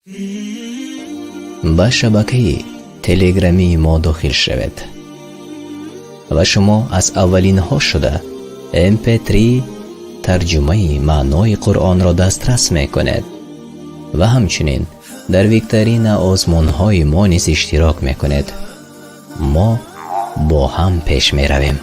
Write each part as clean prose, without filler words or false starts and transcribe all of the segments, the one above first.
Ба шабакаи телеграмии мо дохил шавед ва шумо аз аввалинҳо шуда mp3 тарҷумаи маънои Қуръонро дастрас мекунед ва ҳамчунин дар викторина озмунҳои мо низ иштирок мекунед. Мо бо ҳам пеш меравем.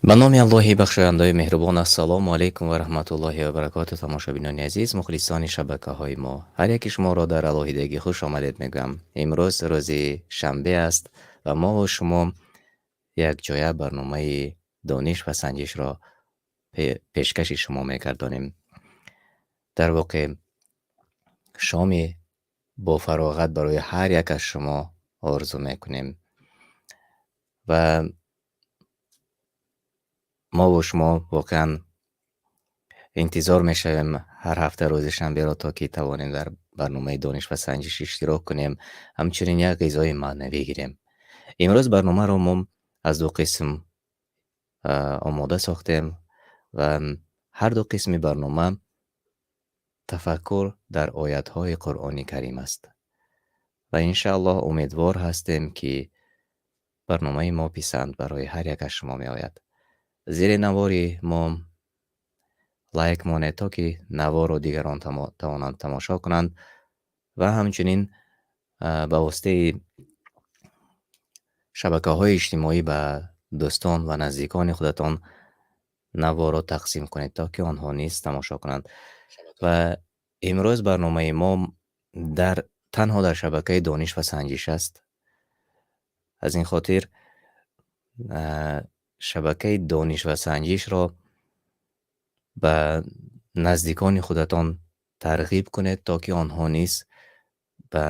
Ба номи Аллоҳи бахшояндаи меҳрубон. Ассалому алайкум ва раҳматуллоҳи ва баракоту. Тамошобинони азиз, мухлисони шабакаҳои мо, ҳар яки шуморо дар алоҳидагӣ хуш омадед мегӯям. Имрӯз рӯзи шанбе аст ва мо ва шумо якҷоя барномаи дониш ва санҷишро пешкаши шумо мегардонем. Дар воқеъ шоми бофароғат барои ҳар як аз шумо орзу мекунем ва мо ва шумо воқеан интизор мешавем ҳар ҳафта рӯзи шанберо, то ки тавонем дар барномаи дониш ва санҷиш иштирок кунем, ҳамчунин як ғизои маънавӣ гирем. Имрӯз барномаро мо аз ду қисм омода сохтем ва ҳар ду қисми барнома тафаккур дар оятҳои Қуръони Карим аст ва иншааллоҳ умедвор ҳастем, ки барномаи мо писанд барои ҳар як аз шумо меояд. Зери навори мо лайк монед, то ки наворро дигарон тавонанд тамошо кунанд ва ҳамчунин ба воситаи шабакаҳои иҷтимоӣ ба дӯстон ва наздикони худатон наворро тақсим кунед, то ки онҳо низ тамошо кунанд. Ва имрӯз барномаи мо дар танҳо дар шабакаи дониш ва санҷиш аст. Аз ин хотир шабакаи дониш ва санҷишро ба наздикони худатон тарғиб кунед, то ки онҳо низ ба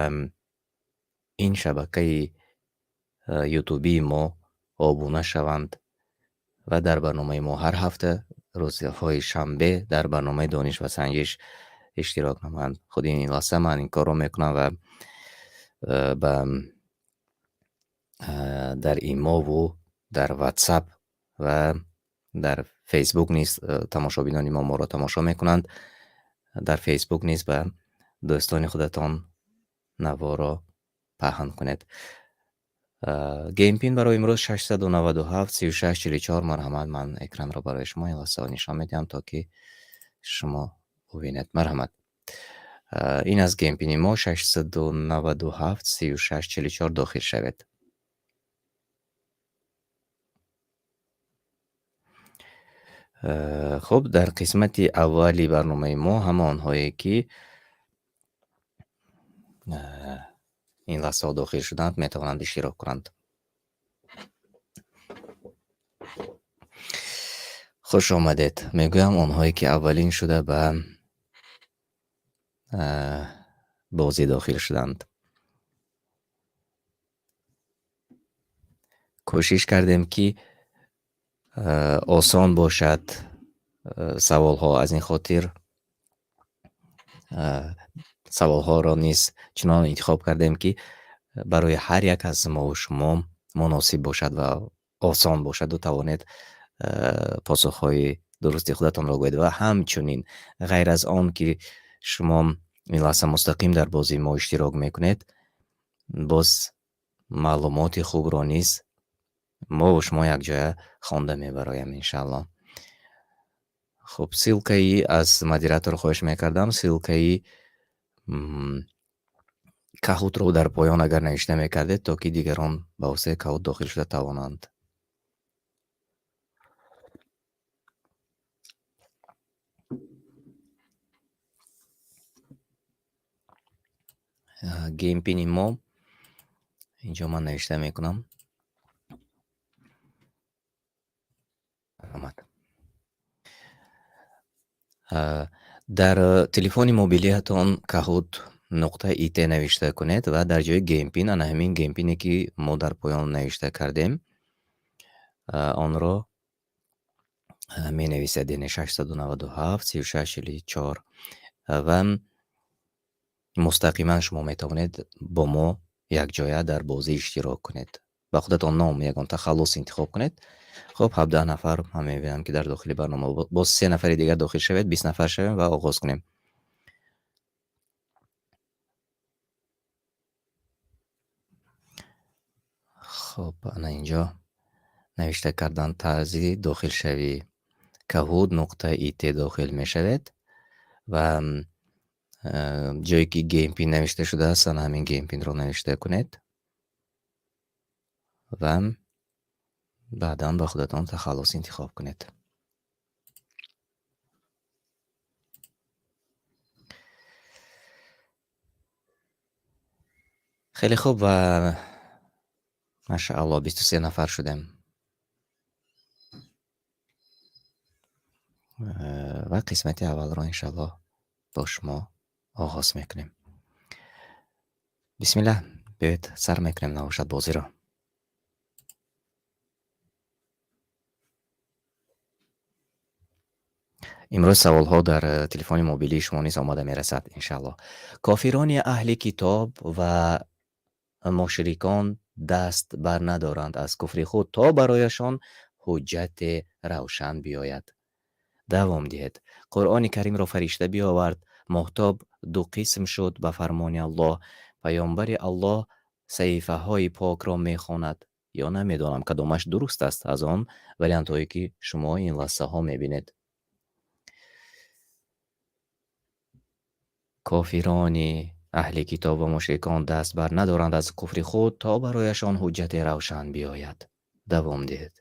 ин шабакаи ютубии мо обуна шаванд ва дар барномаи мо ҳар ҳафта рӯзҳои шанбе дар барномаи дониш ва санҷиш иштирок намоянд. Худи ин лаҳза ман ин корро мекунам ва ба дар имову дар WhatsApp ва дар Facebook низ тамошобинони мо моро тамошо мекунанд. Дар Facebook низ ба дӯстони худатон наворо паҳн кунед. Game pin барои имрӯз 697 36 44. Марҳамат, ман экранро барои шумо ин лаҳзаҳо нишон медиҳам, то ки шумо бубинед. Марҳамат, ин аз game pin и мо 697 36 44. Дохил шавед. Хуб, дар қисмати аввали барномаи мо ҳама онҳое ки ин лаҳзаҳо дохил шуданд, метавонанд иштирок кунанд. Хуш омадед мегӯям онҳое ки аввалин шуда ба бозӣ дохил шуданд. Кӯшиш кардем, ки осон бошад саволҳо. Аз ин хотир саволҳоро низ чунон интихоб кардем, ки барои ҳар як аз мову шумо муносиб бошад ва осон бошаду тавонед посухҳои дурусти худатонро гӯед. Ва ҳамчунин ғайр аз он ки шумо ин лаҳза мустақим дар бозии мо иштирок мекунед, боз маълумоти хубро низ мо шумо якҷоя хонда мебароем, иншааллоҳ. Хуб, ссылкаи аз модератор хоҳиш мекардам, ссылкаи Kahoot-ро дар поён агар навишта мекардед, то ки дигарон ба воситаи Kahoot дохил шуда тавонанд. Game pin и мо инҷо ман навишта мекунам. Омад. Дар телефони мобилиятон kahoot.it навишта кунед ва дар ҷои game pin ана ҳамин game pin е ки мо дар поён навишта кардем, онро менависед, яъне 697 36 44. Ва мустақиман шумо метавонед бо мо якҷоя дар бозӣ иштирок кунед. Ба худатон ном, ягон тахаллус интихоб кунед. Хуб, 17 нафар ман мебинам, ки дар дохили барнома боз 3 нафари дигар дохил шавед, 20 нафар шавем ва оғоз кунем. Хуб, ана ин ҷо навишта кардан тарзи дохилшавӣ. kahoot.it дохил мешавед ва ҷое ки game pin навишта шудааст, ана ҳамин game pin-ро навишта кунед ва баъдан ба худатон тахаллус интихоб кунед. Хеле хуб ва машааллоҳ 23 нафар шудем. Ва қисмати аввалро иншааллоҳ бо шумо оғоз мекунем. Бисмиллаҳ, биёед сар мекунем навошад бозиро. Имрӯз саволҳо дар телефони мобилии шумо низ омада мерасад иншааллоҳ. Кофирони аҳли китоб ва мушрикон даст бар надоранд аз куфри худ, то барояшон ҳуҷҷате равшан биёяд. Давом диҳед. Қуръони Каримро фаришта биёвард, моҳтоб ду қисм шуд ба фармони Аллоҳ. Паёмбари Аллоҳ саҳифаҳои покро мехонад. Ё намедонам кадомаш дуруст аст аз он вариантҳое ки шумо ин лаҳзаҳо мебинед. Кофирони аҳли китоб ва мушрикон даст бар надоранд аз куфри худ, то барояшон ҳуҷҷате равшан биёяд. Давом диҳед.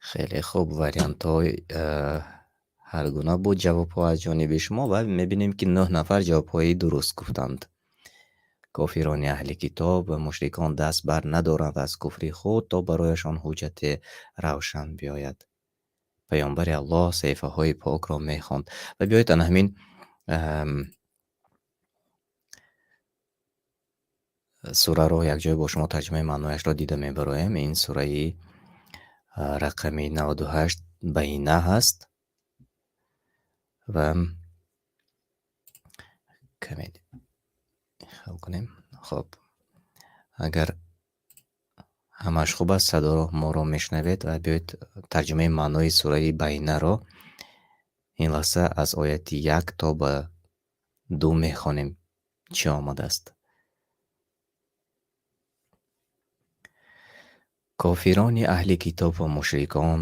Хеле хуб, вариантҳои ҳар гуна буд ҷавобҳо аз ҷониби шумо ва мебинем, ки 9 нафар ҷавобҳои дуруст гуфтанд. Кофирони аҳли китоб ва мушрикон даст бар надоранд аз куфри худ, то барояшон ҳуҷҷате равшан биёяд. Паёмбари Аллоҳ саҳифаҳои покро мехонд. Ва биёед ана ҳамин сураро якҷоя бо шумо тарҷумаи маънояшро дида мебароем. Ин сураи рақами 98 Байина ҳаст ва каме хел кунем. Хоб, агар ҳамаш хуб аст, садоро моро мешунавед ва биёед тарҷумаи маънои сураи Байинаро ин лаҳза аз ояти 1 то ба 2 мехонем. Чӣ омадааст? Кофирони аҳли китоб ва мушрикон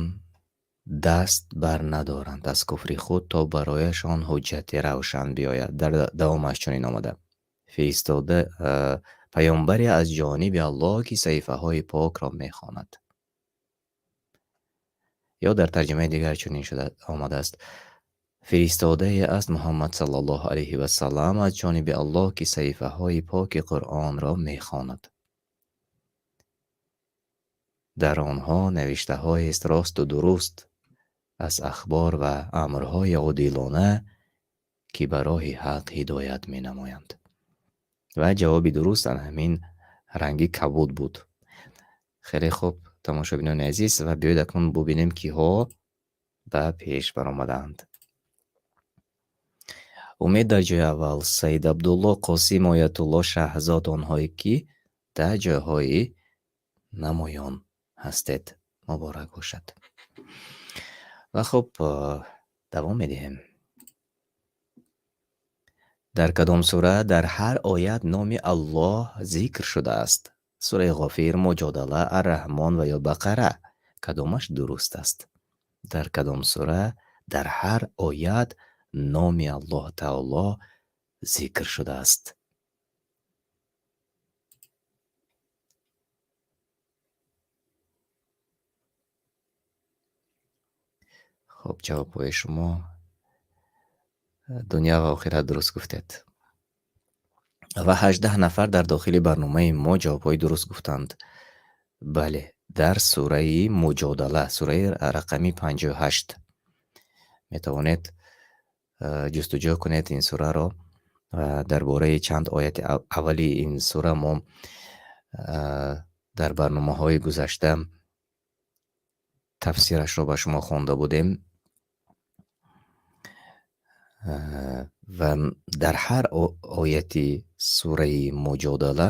даст бар надоранд аз куфри худ, то барояшон ҳуҷҷати равшан биёяд. Дар давомаш чунин омада: фиристода паёмбаре аз ҷониби Аллоҳ, ки саҳифаҳои покро мехонад. Ё дар тарҷумаи дигар чунин шуда омадааст: фиристодае аст Муҳаммад саллаллоҳу алайҳи вассалам аз ҷониби Аллоҳ, ки саҳифаҳои поки Қуръонро мехонад. Дар онҳо навиштаҳоест росту дуруст аз ахбор ва амрҳои одилона, ки ба роҳи ҳақ ҳидоят менамоянд. Ва ҷавоби дуруст ан ҳамин ранги кабуд буд. Хеле хуб, тамошобинони азиз, ва биёед акнун бубинем, киҳо ба пеш баромадаанд. Умед дар ҷои аввал, Саид Абдулло, Қосим, Оятулло, Шаҳзод, онҳое ки дар ҷойҳои намоён ҳастед. Муборак бошад. Ва хуб, давом медиҳем. Дар кадом сура дар ҳар оят номи Аллоҳ зикр шудааст? Сураи Ғофир, Муҷодала, Ар-Раҳмон ва ё Бақара. Кадомаш дуруст аст? Дар кадом сура дар ҳар оят номи Аллоҳ Таоло зикр шудааст? Хуб, ҷавобҳои шумо дунё ва охират дуруст гуфтед. Ва 18 нафар дар дохили барномаи мо ҷавобҳои дуруст гуфтанд. Бале, дар сураи Муҷодала, сураи рақами 58. Метавонед ҷустуҷӯ кунед ин сураро ва дар бораи чанд ояти аввали ин сура мо дар барномаҳои гузашта Тафсирашро ба шумо хонда будем. Ва дар ҳар ояти сураи Муҷодала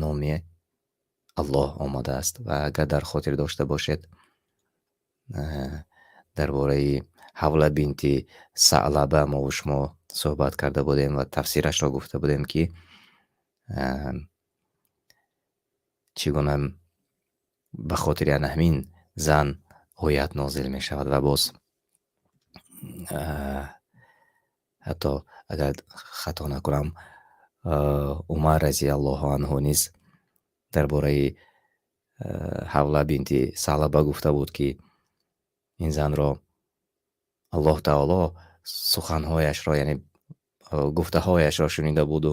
номи Аллоҳ омадааст ва агар дар хотир дошта бошед, дар бораи Ҳавла бинти Саълаба мо ва шумо суҳбат карда будем ва тафсирашро гуфта будем, ки чӣ гуна ба хотири ана ҳамин зан оят нозил мешавад ва боз, ҳатто агар хато накунам, Умар разияллоҳу анҳу низ дар бораи Ҳавла бинти Саълаба гуфта буд, ки ин занро Аллоҳ Таоло суханҳояшро, яъне гуфтаҳояшро шунида буду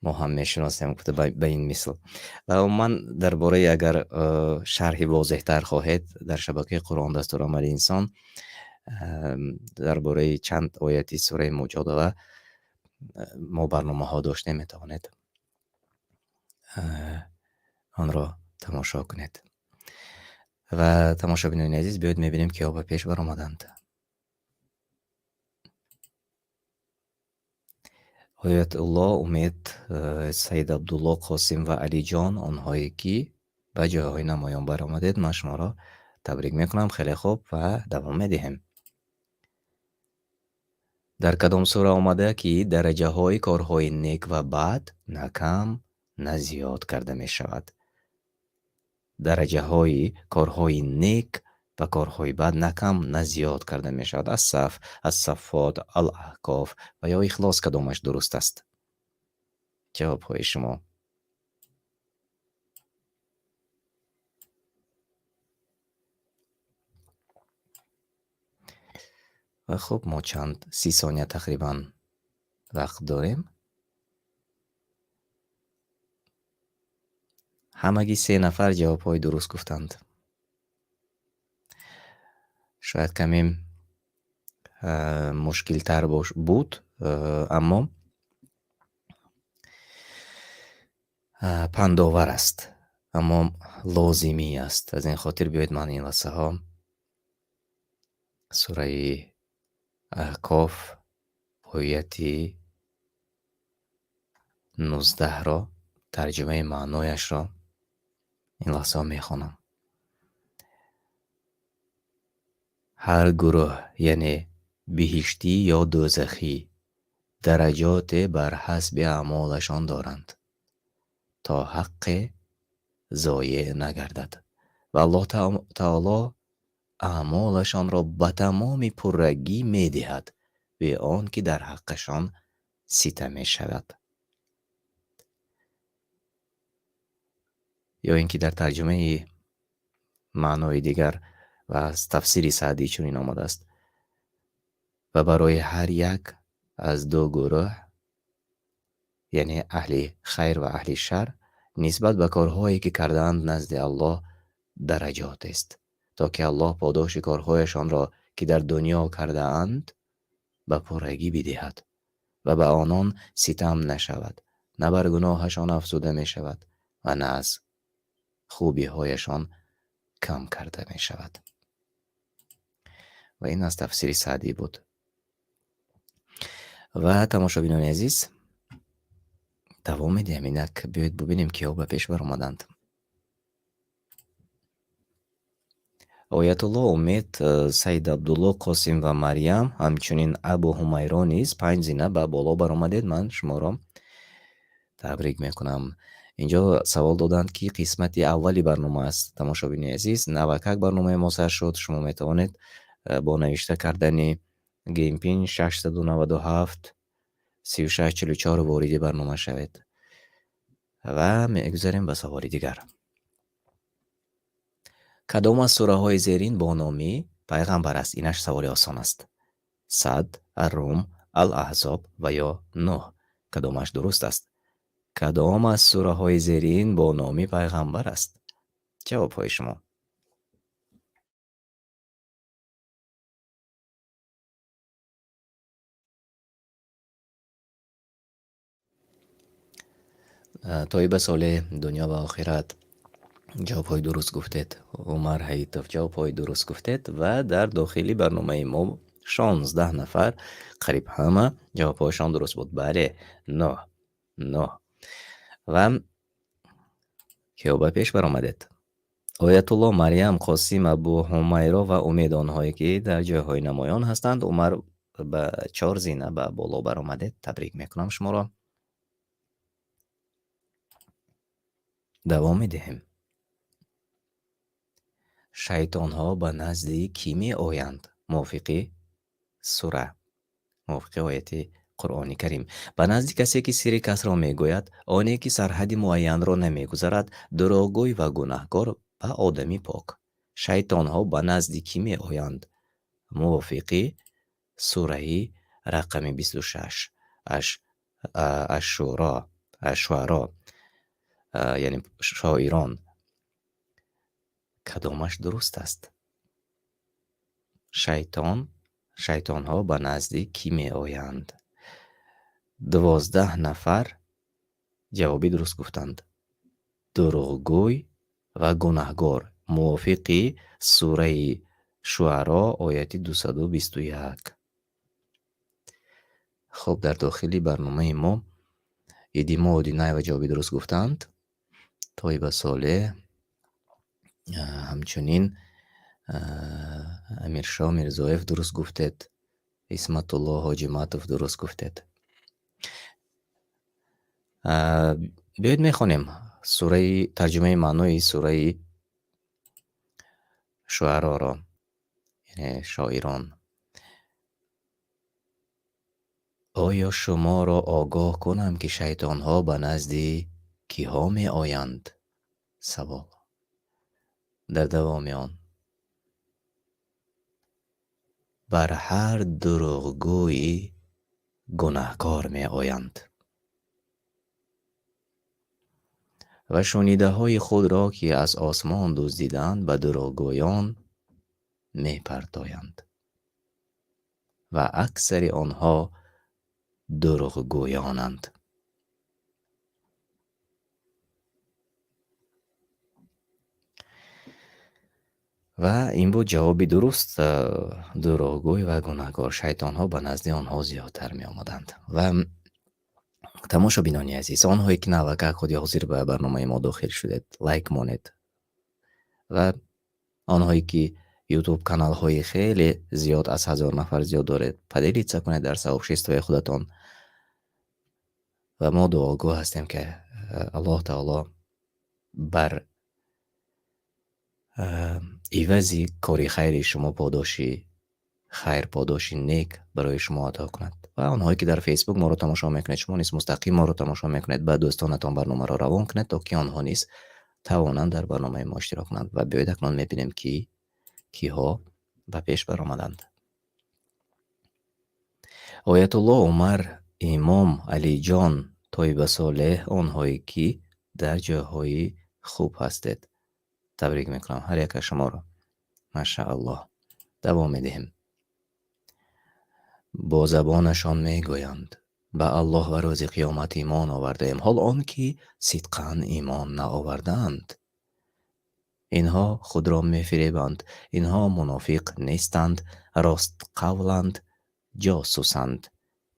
мо ҳам мешиносем, гуфта ба ин мисл. Ва умуман дар бораи агар шарҳи возеҳтар хоҳед, дар шабакаи Қуръон дастурамали инсон, дар бораи чанд ояти сураи Муҷодала мо барномаҳо доштем, метавонед онро тамошо кунед. Ва тамошобинони азиз, биёед мебинем, киҳо ба пеш баромаданд. Оятулло Умед, Саид Абдулло, Қосим ва Алиҷон, онҳое ки ба ҷойҳои намоён баромадед, ман шуморо табрик мекунам. Хеле хуб ва давом медиҳем. Дар кадом сура омада, ки дараҷаҳои корҳои нек ва бад на кам, на зиёд карда мешавад? Дараҷаҳои корҳои нек ва корҳои бад на кам, на зиёд карда мешавад. Ас-Саф, Ас-Саффот, Ал-Аҳқоф ва ё Ихлос, кадомаш дуруст аст? Ҷавобҳои шумо. Ва хуб, мо чанд 30 сония тақрибан вақт дорем. Ҳамагӣ 3 нафар ҷавобҳои дуруст гуфтанд. Шояд каме мушкилтар буд, аммо пандовар аст, аммо лозимӣ аст. Аз ин хотир биёед ман ин лаҳзаҳо сураи Аҳқоф ояти 19-ро, тарҷумаи маънояшро ин лаҳзаҳо мехонам. Ҳар гурӯҳ, яъне биҳиштӣ ё дӯзахӣ, дараҷоте бар ҳасби аъмолашон доранд, то ҳаққе зоеъ нагардад ва Аллоҳ Таоло аъмолашонро ба тамоми пуррагӣ медиҳад, бе он ки дар ҳаққашон ситам мешавад. Ё ин ки дар тарҷумаи маънои дигар ва аз тафсири Саъдӣ чунин омадааст: ва барои ҳар як аз ду гурӯҳ, яъне аҳли хайр ва аҳли шар, нисбат ба корҳое ки кардаанд назди Аллоҳ дараҷот аст, то ки Аллоҳ подоши корҳояшонро, ки дар дунё кардаанд, ба пуррагӣ бидиҳад ва ба онон ситам нашавад, на бар гуноҳашон афзуда мешавад ва на аз хубиҳояшон кам карда мешавад. Ва ин аз тафсири Саъдӣ буд. Ва тамошобинони азиз, давом медиҳем. Инак биёед бубинем, киҳо ба пеш баромаданд. Оятулло Умед, Саид Абдулло, Қосим ва Марьям, ҳамчунин Абу Ҳумайро низ 5 зина ба боло баромадед. Ман шуморо табрик мекунам. Инҷо савол доданд, ки қисмати аввали барнома аст. Тамошобини азиз, навакак барномаи мо сар шуд. Шумо метавонед бо навишта кардани геймпин 697 36 44 вориди барнома шавед. Ва мегузарем ба саволи дигар. Кадом аз сураҳои зерин бо номи пайғамбар аст? Инаш саволи осон аст. Сад, Ар-Рум, Ал-Аҳзоб ва ё Нуҳ. Кадомаш дуруст аст? Кадом аз сураҳои зерин бо номи пайғамбар аст? Ҷавобҳои шумо. Тоиба Солеҳ, дунё ва охират. Ҷавобҳои дуруст гуфтед. Умар Ҳаитов, ҷавобҳои дуруст гуфтед ва дар дохили барномаи мо 16 нафар, қариб ҳама ҷавобҳояшон дуруст буд. Бале, 9, 9. Ва киҳо ба пеш баромадед? Оятулло, Марьям, Қосим, Абу Ҳумайро ва Умед, онҳое ки дар ҷойҳои намоён ҳастанд. Умар ба 4 зина ба боло баромадед. Табрик мекунам шуморо. Давом медиҳем. Шайтонҳо ба назди кӣ меоянд? Мувофиқи сура, мувофиқи ояти Қуръони Карим. Ба назди касе, ки сирри касро мегӯяд, оне, ки сарҳади муайянро намегузарад, дурӯғгӯй ва гунаҳкор ва одами пок. Шайтонҳо ба назди кӣ меоянд? Мувофиқи сураи рақами 26, Ашшуро, Ашшуаро, яъне шоирон. Кадомаш дуруст аст? Шайтонҳо ба назди кӣ меоянд? 12 нафар ҷавоби дуруст гуфтанд. Дурӯғгӯй ва гунаҳгор. Мувофиқи сураи Шуаро ояти 221. Хуб, дар дохили барномаи мо Идимо Одинаева ҷавоби дуруст гуфтанд. Тоиба Солеҳ, ҳамчунин Амиршо Мирзоев дуруст гуфтед. Исматулло Ҳоҷиматов дуруст гуфтед. Биёед мехонем сураи тарҷумаи маънои сураи Шуароро, яъне шоирон. Оё шуморо огоҳ кунам, ки шайтонҳо ба назди киҳо меоянд? Савол. Дар давоми он. Бар ҳар дурӯғгӯи гунаҳкор меоянд. Ва шунидаҳои худро, ки аз осмон дуздиданд, ба дурӯғгӯён мепартоянд. Ва аксари онҳо дурӯғгӯёнанд. Ва ин буд ҷавоби дуруст. Дурӯғгӯй ва гунаҳкор. Шайтонҳо ба назди онҳо зиёдтар меомаданд. Ва тамошобинони азиз, онҳое ки навакак худи ҳозир ба барномаи мо дохил шудед, лайк монед. Ва онҳое ки YouTube каналҳои хеле зиёд аз 1000 нафар зиёд доред, поделиться кунед дар сообществои худатон. Ва мо дуогӯ ҳастем, ки Аллоҳ таоло бар ивази кори хайри шумо подоши хайр, подоши нек барои шумо ато кунад. Ва онҳое ки дар Facebook моро тамошо мекунед, шумо низ мустақим моро тамошо мекунед, ба дӯстонатон барномаро равон кунед, то ки онҳо низ тавонанд дар барномаи мо иштирок кунанд. Ва биёед акнун мебинем, ки киҳо ба пеш баромаданд. Оятулло Умар, Имом Алиҷон, Тоиба Солеҳ, онҳое ки дар ҷойҳои хуб ҳастед. Табрик мекунам ҳар яке шуморо. Машааллоҳ. Давом медиҳем. Бо забонашон мегӯянд: ба Аллоҳ ва рӯзи қиёмат имон овардаем, ҳол он ки сидқан имон наовардаанд. Инҳо худро мефиребанд, инҳо мунофиқ нестанд, ростқавланд, ҷосусанд.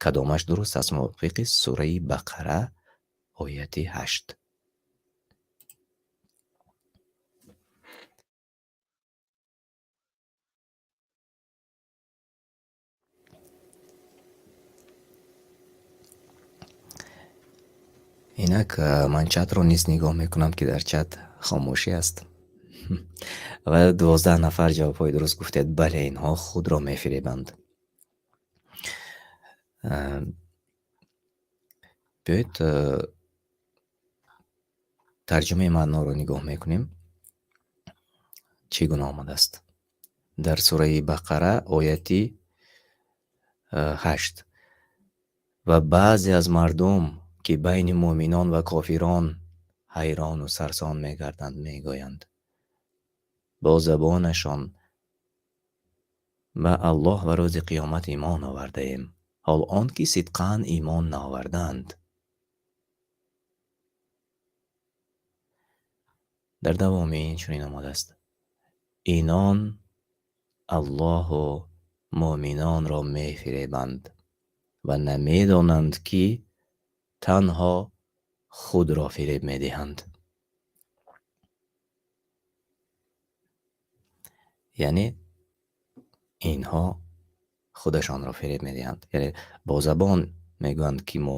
Кадомаш дуруст аст мувофиқи сураи Бақара ояти 8? Инак ман чатро низ нигоҳ мекунам, ки дар чат хомӯшӣ аст. Ва 12 нафар ҷавобҳои дуруст гуфтед. Бале, инҳо худро мефиребанд. Биёед тарҷумаи маъноро нигоҳ мекунем. Чӣ гуна омадааст? Дар сураи Бақара ояти 8. Ва баъзе аз мардум, ки байни муъминон ва кофирон ҳайрону сарсон мегарданд, мегӯянд: бо забонашон ба Аллоҳ ва рӯзи қиёмат имон овардаем, ҳол он ки сидқан имон наовардаанд. Дар давоми ин чунин омадааст: Инон Аллоҳу муъминонро мефиребанд ва намедонанд, ки танҳо худро фиреб медиҳанд. Яъне инҳо худашонро фиреб медиҳанд. Яъне бо забон мегӯянд, ки мо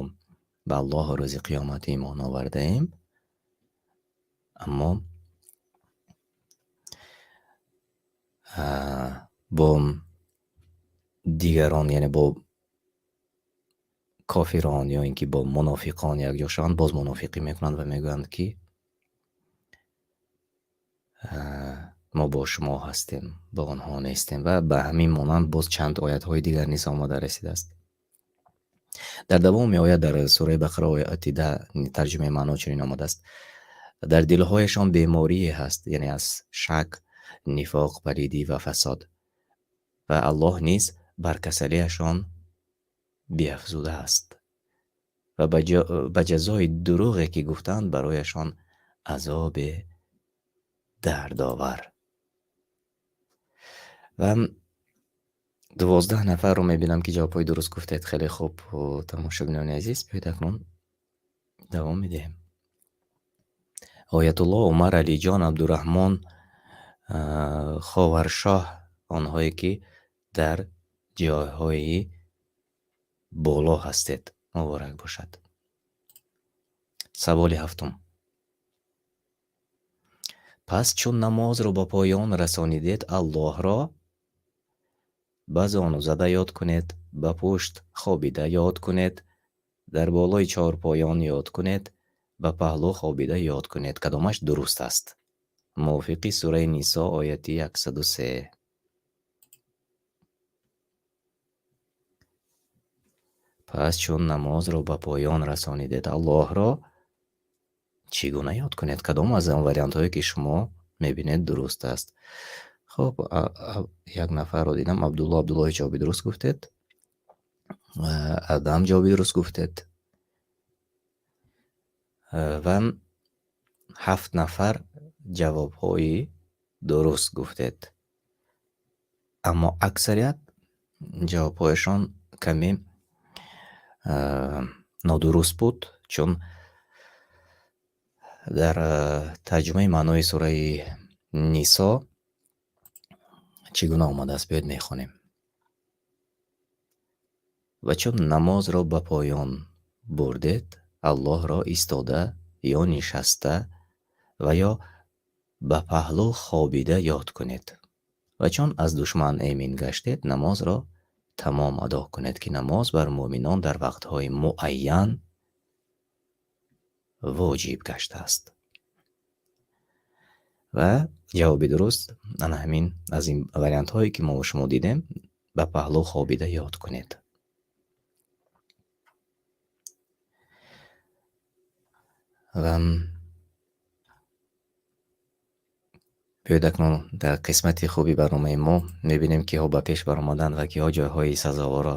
ба Аллоҳу рӯзи қиёмат имон овардаем, аммо бо дигарон, яъне бо кофирон ё ин ки бо мунофиқон якҷо шаванд, боз мунофиқӣ мекунанд ва мегӯянд, ки мо бо шумо ҳастем, бо онҳо нестем. Ва ба ҳамин монанд боз чанд оятҳои дигар низ омада расидааст. Дар давоми оят дар сураи Бақара ояти 10 тарҷумаи маъно чунин омадааст: дар дилҳояшон беморие ҳаст, яъне аз шак, нифоқ, паридӣ ва фасод, ва Аллоҳ низ бар касалиашон биафзудааст ва ба ҷазои дурӯғе ки гуфтанд барояшон азоби дардовар. Ва 12 нафарро мебинам, ки ҷавобҳои дуруст гуфтед. Хеле хуб, тамошобинони азиз, биёед акнун давом медиҳем. Оятуллоҳ, Умар, Алиҷон, Абдураҳмон, Ховаршоҳ, онҳое ки дар ҷойҳои боло ҳастед, муборак бошад. Саволи ҳафтум. Пас чун намозро ба поён расонидед, Аллоҳро ба зону зада ёд кунед, ба пушт хобида ёд кунед, дар болои чорпоён ёд кунед, ба паҳлӯ хобида ёд кунед. Кадомаш дуруст аст? Мувофиқи сураи Нисо ояти 103. Пас чун намозро ба поён расонидед, Аллоҳро чӣ гуна ёд кунед? Кадом аз он вариантҳое, ки шумо мебинед, дуруст аст? Хуб, як нафарро дидам, Абдулло Абдуллоҳи ҷавоби дуруст гуфтед. Адам ҷавоби дуруст гуфтед. Ва 7 нафар ҷавобҳои дуруст гуфтед. Аммо аксарият ҷавобҳояшон каме нодуруст буд, чун дар тарҷумаи маънои сураи Нисо чӣ гуна омадааст, биёед мехонем. Ва чун намозро ба поён бурдед, Аллоҳро истода ё нишаста ва ё ба паҳлӯ хобида ёд кунед. Ва чун аз душман эмин гаштед, намозро тамом адо кунед, ки намоз бар муъминон дар вақтҳои муайян воҷиб гаштааст. Ва ҷавоби дуруст ана ҳамин аз ин вариантҳое, ки мо шумо дидем, ба паҳлӯ хобида ёд кунед. Ва биёед акнун дар қисмати хуби барномаи мо мебинем, киҳо ба пеш баромаданд ва киҳо ҷойҳои сазоворо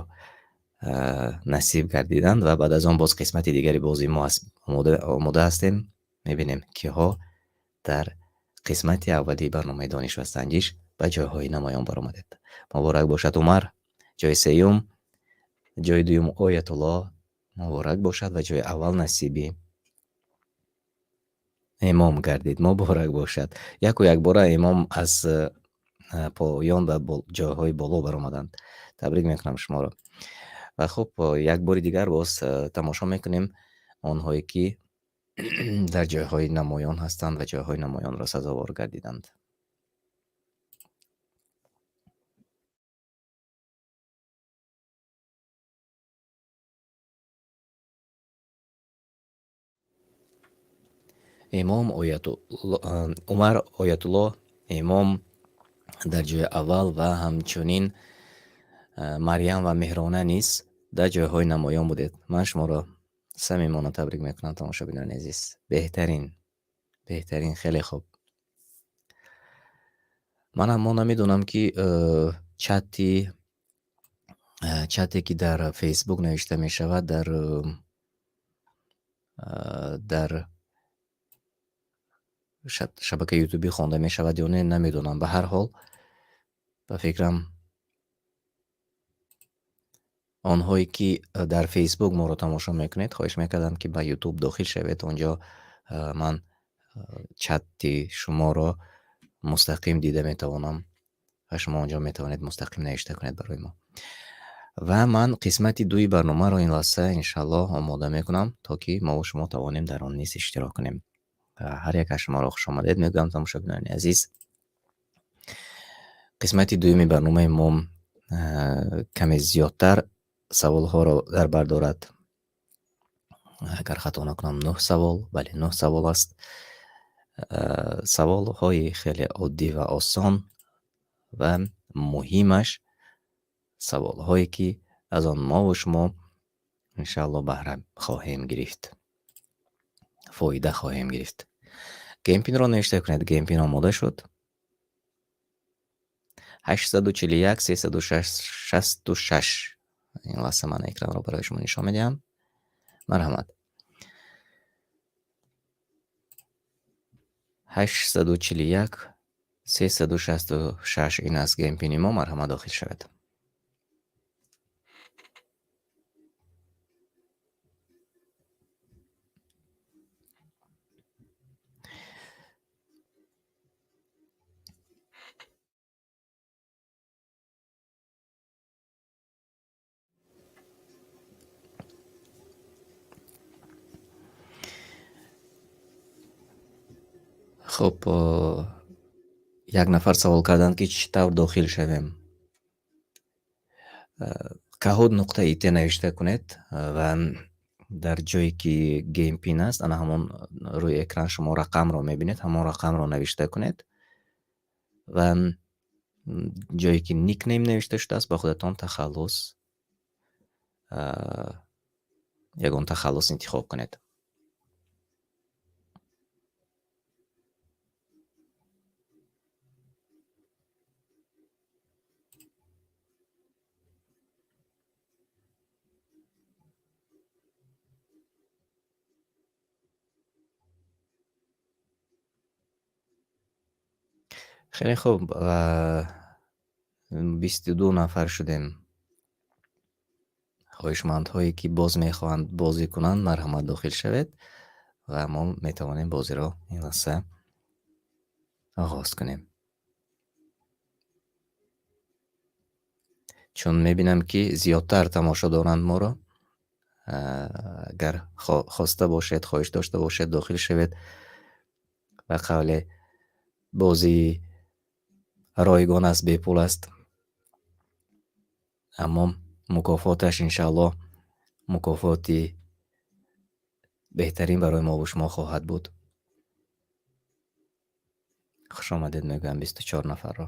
насиб гардиданд, ва баъд аз он боз қисмати дигари бозии мо аст. Омода ҳастем, мебинем киҳо дар қисмати аввали барномаи Дониш ва санҷиш ба ҷойҳои намоён баромадед. Муборак бошад, Умар, ҷойи сеюм, ҷойи дуюм Оятуллоҳ, муборак бошад, ва ҷойи аввал насиби имом гардид. Муборак бошад. Яку якбора имом аз поён ба ҷойҳои боло баромаданд. Табрик мекунам шуморо. Ва хуб, як бори дигар боз тамошо мекунем онҳое ки дар ҷойҳои намоён ҳастанд ва ҷойҳои намоёнро сазовор гардиданд. Имом Оятулло, Умар Оятулло имом дар ҷои аввал ва ҳамчунин Марьям ва Меҳрона низ дар ҷойҳои намоён будед. Ман шуморо самимона табрик мекунам, тамошобинони азиз. Беҳтарин, беҳтарин, хеле хуб. Ман аммо намедонам, ки чате ки дар Facebook навишта мешавад, дар Шабакаи ютубӣ хонда мешавад ё не, намедонам. Ба ҳар ҳол, ба фикрам, онҳое ки дар Facebook моро тамошо мекунед, хоҳиш мекардам, ки ба YouTube дохил шавед. Онҷо ман чати шуморо мустақим дида метавонам ва шумо онҷо метавонед мустақим навишта кунед барои мо. Ва ман қисмати дуи барномаро ин лаҳза иншааллоҳ омода мекунам, то ки мо ва шумо тавонем дар он низ иштирок кунем. Ҳар як аз шуморо хуш омадед мегӯям, тамошобинони азиз. Қисмати дуюми барномаи мо каме зиёдтар саволҳоро дар бар дорад. Агар хато накунам, 9 савол, бале, 9 савол аст. Саволҳои хеле оддӣ ва осон ва муҳимаш саволҳое ки аз он мо ва шумо иншааллоҳ баҳра хоҳем гирифт, фоида хоҳем гирифт. Геймпинро навишта кунед. Геймпин омода шуд. 841 366. Ин лаҳза ман экранро барои шумо нишон медиҳам. Марҳамат. 841 366 ин аст геймпини мо. Марҳамат, дохил шавед. Хуб, як нафар савол карданд, ки чӣ тавр дохил шавем. Kahoot.it навишта кунед ва дар ҷое ки game pin аст, ана ҳамон рӯи экран шумо рақамро мебинед, ҳамон рақамро навишта кунед ва ҷое ки nickname навишта шудааст, ба худатон тахаллус, ягон тахаллус интихоб кунед. Хеле хуб, 22 нафар шудем. Хоҳишмандҳое ки боз мехоҳанд бозӣ кунанд, марҳамат, дохил шавед ва мо метавонем бозиро ин лаҳза оғоз кунем. Чун мебинам, ки зиёдтар тамошо доранд моро, агар хоста бошед, хоҳиш дошта бошед, дохил шавед. Ба қавле бозии ройгон аст, бепул аст, аммо мукофоташ иншааллоҳ мукофоти беҳтарин барои мо ва шумо хоҳад буд. Хуш омадед мегӯям 24 нафарро.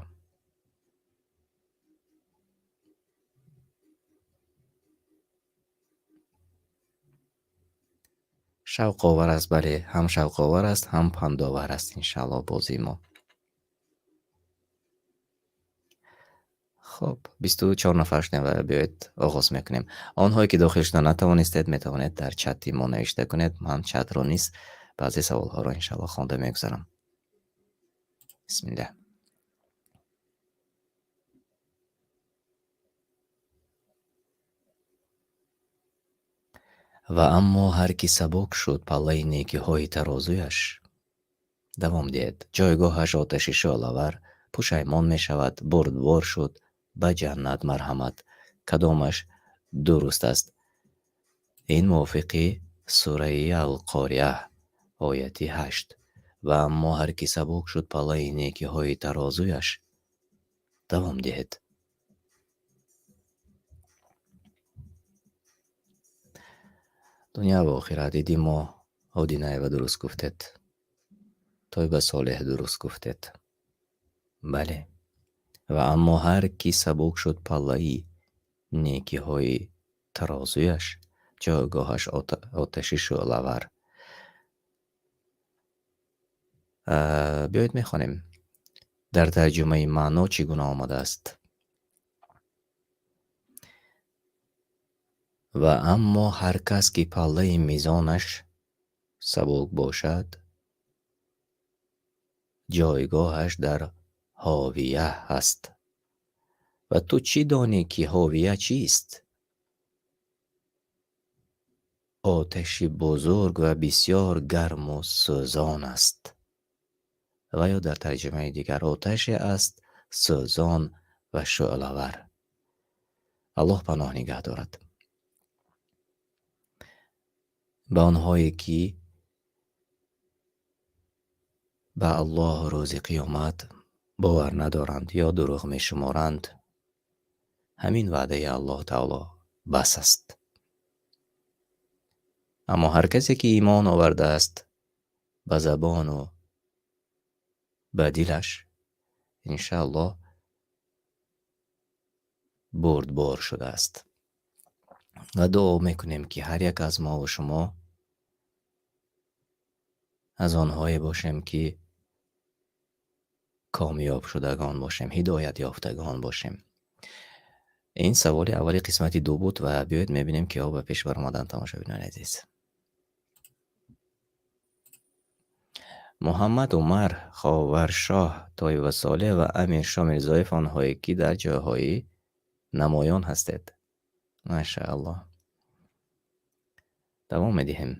Шавқовар аст, бале, ҳам шавқовар аст, ҳам пандовар аст иншааллоҳ бозии мо. Хуб, 24 нафар шудем ва биёед оғоз мекунем. Онҳое ки дохил шуда натавонистед, метавонед дар чати мо навишта кунед. Ман чатро низ баъзе саволҳоро иншааллоҳ хонда мегузарам. Бисмиллаҳ. Ва аммо ҳар ки сабук шуд паллаи некиҳои тарозуяш, давом диҳед, ҷойгоҳаш оташи шӯълавар, пушаймон мешавад, бурдбор шуд, ба ҷаннат марҳамат. Кадомаш дуруст аст? Ин мувофиқи сураи Алқориаҳ, ояти 8. Ва аммо ҳар ки сабук шуд паллаи некиҳои тарозуяш, давом диҳед. Дунё ва охират. Иди мо Одинаева дуруст гуфтед. Тойба Солеҳ дуруст гуфтед. Бале. Ва аммо ҳар ки сабук шуд паллаи некиҳои тарозуяш, ҷойгоҳаш оташи шӯълавар. Биёед мехонем. Дар тарҷумаи маъно чӣ гуна омадааст? Ва аммо ҳар кас ки паллаи мизонаш сабук бошад, Ҷойгоҳаш дар Ҳовия аст. Ва ту чӣ донӣ, ки Ҳовия чист? Оташи бузург ва бисёр гарму сӯзон аст. Ва ё дар тарҷумаи дигар оташе аст сӯзон ва шӯълавар. Аллоҳ паноҳ нигаҳ дорад. Ба онҳое, ки ба Аллоҳ рӯзи қиёмат бовар надоранд ё дурӯғ мешуморанд, ҳамин ваъдаи Аллоҳ Таоло бас аст. Аммо ҳар касе, ки имон овардааст, ба забону ба дилаш, иншааллоҳ, бурдбор шудааст. Ва дуо мекунем, ки ҳар як аз мо ва шумо аз онҳое бошем, ки комёб шудагон бошем, ҳидоят ёфтагон бошем. Ин саволи аввали қисмати ду буд ва биёед мебинем, киҳо ба пеш баромаданд, тамошобинони азиз. Муҳаммад Умар, Ховаршоҳ, Тоива Солеҳ ва Амиршоҳ Мирзоев, онҳое, ки дар ҷойҳои намоён ҳастед. Машааллоҳ. Давом медиҳем.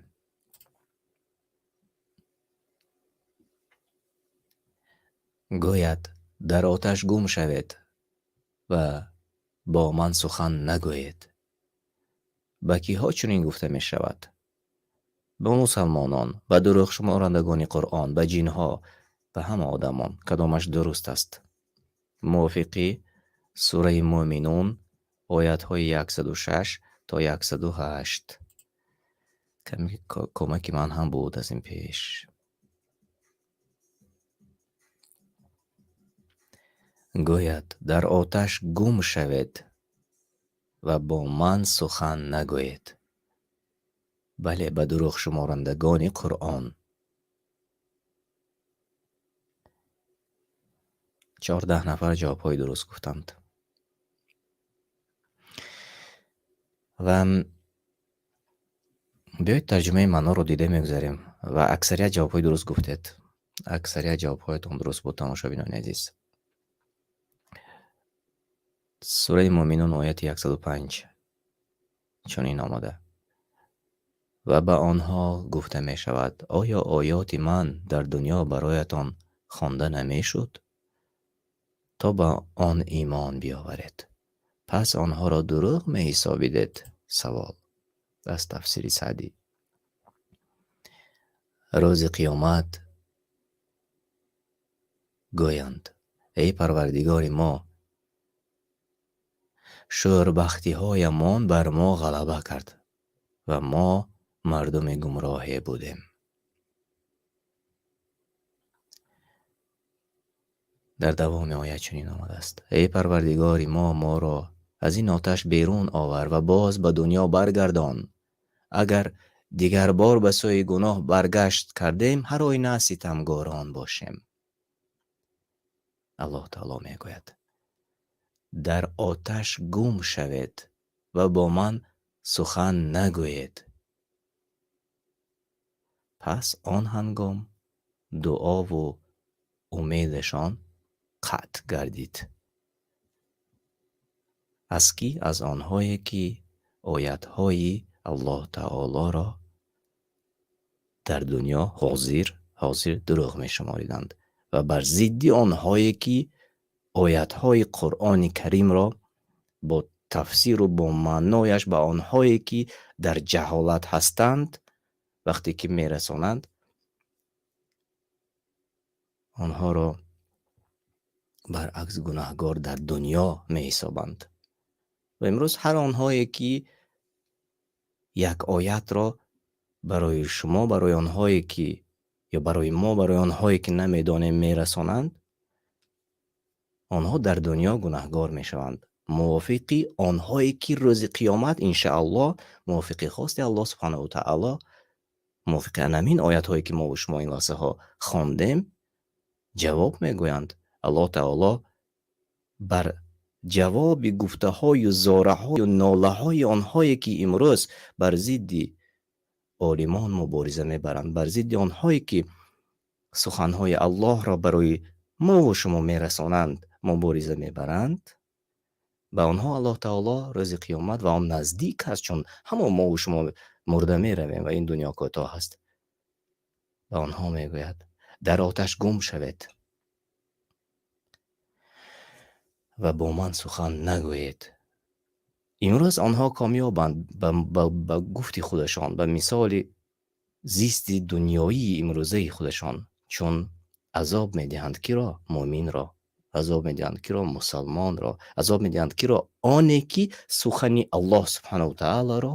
Гӯяд, дар оташ гум шавед ва бо ман сухан нагӯед. Ба киҳо чунин гуфта мешавад? Ба мусалмонон, ба дурӯғшуморандагони Қуръон, ба ҷинҳо, ба ҳама одамон. Кадомаш дуруст аст? Мувофиқи сураи Муъминун, оятҳои 106 то 108. Ками кӯмаки ман ҳам буд аз ин пеш. Гӯяд, дар оташ гум шавед ва бо ман сухан нагӯед. Бале, ба дурӯғшуморандагони Қуръон. 14 нафар ҷавобҳои дуруст гуфтанд. Ва биёед тарҷумаи маъноро дида мегузарем ва аксарият ҷавобҳои дуруст гуфтед. Аксарият ҷавобҳоятон дуруст буд, тамошобинони азиз. Сураи Муъминун ояти 105 чунин омада. Ва ба онҳо гуфта мешавад, оё оёти ман дар дунё бароятон хонда намешуд, то ба он имон биёваред? Пас онҳоро дурӯғ меҳисобидед? Савол аз тафсири Саъдӣ. Рӯзи қиёмат гӯянд, эй Парвардигори мо, шӯрбахтиҳоямон бар мо ғалаба кард ва мо мардуми гумроҳе будем. Дар давоми оят чунин омадааст: эй Парвардигори мо, моро аз ин оташ берун овар ва боз ба дунё баргардон. Агар дигар бор ба сӯи гуноҳ баргашт кардем, ҳар оина ситамгорон бошем. Аллоҳ Таоло мегӯяд: дар оташ гум шавед ва бо ман сухан нагӯед. Пас он ҳангом дуову умедашон қатъ гардид. Аз ки? Аз онҳое, ки оятҳои Аллоҳ Таолоро дар дунё ҳозир дурӯғ мешумориданд ва бар зидди онҳое, ки оятҳои Қуръони Каримро бо тафсиру бо маънояш ба онҳое, ки дар ҷаҳолат ҳастанд, вақте ки мерасонанд, онҳоро баръакс гунаҳгор дар дунё меҳисобанд. Ва имрӯз ҳар онҳое, ки як оятро барои шумо, барои онҳое, ки ё барои мо, барои онҳое, ки намедонем, мерасонанд, онҳо дар дунё гунаҳгор мешаванд. Мувофиқи онҳое, ки рӯзи қиёмат иншааллоҳ, мувофиқи хости Аллоҳ субҳанаҳу ва таъоло, мувофиқи ҳамин оятҳое, ки мо ва шумо ин лаҳзаҳо хондем, ҷавоб мегӯянд. Аллоҳ таъоло бар ҷавоби гуфтаҳою зораҳою нолаҳои онҳое, ки имрӯз бар зидди олимон мубориза мебаранд, бар зидди онҳое, ки суханҳои Аллоҳро барои мо ва шумо мерасонанд, мубориза мебаранд, ба онҳо Аллоҳ Таоло рӯзи қиёмат ва он наздик аст, чун ҳамо мо ва шумо мурда меравем ва ин дунё кӯтоҳ аст, ба онҳо мегӯяд: дар оташ гум шавед ва бо ман сухан нагӯед. Имрӯз онҳо комёбанд ба гуфти худашон, ба мисоли зисти дунёии имрӯзаи худашон, чун азоб медиҳанд киро? Муминро. Азоб медиҳанд киро? Мусалмонро. Азоб медиҳанд киро? Оне ки сухани Аллоҳ субҳанаҳу ва таолоро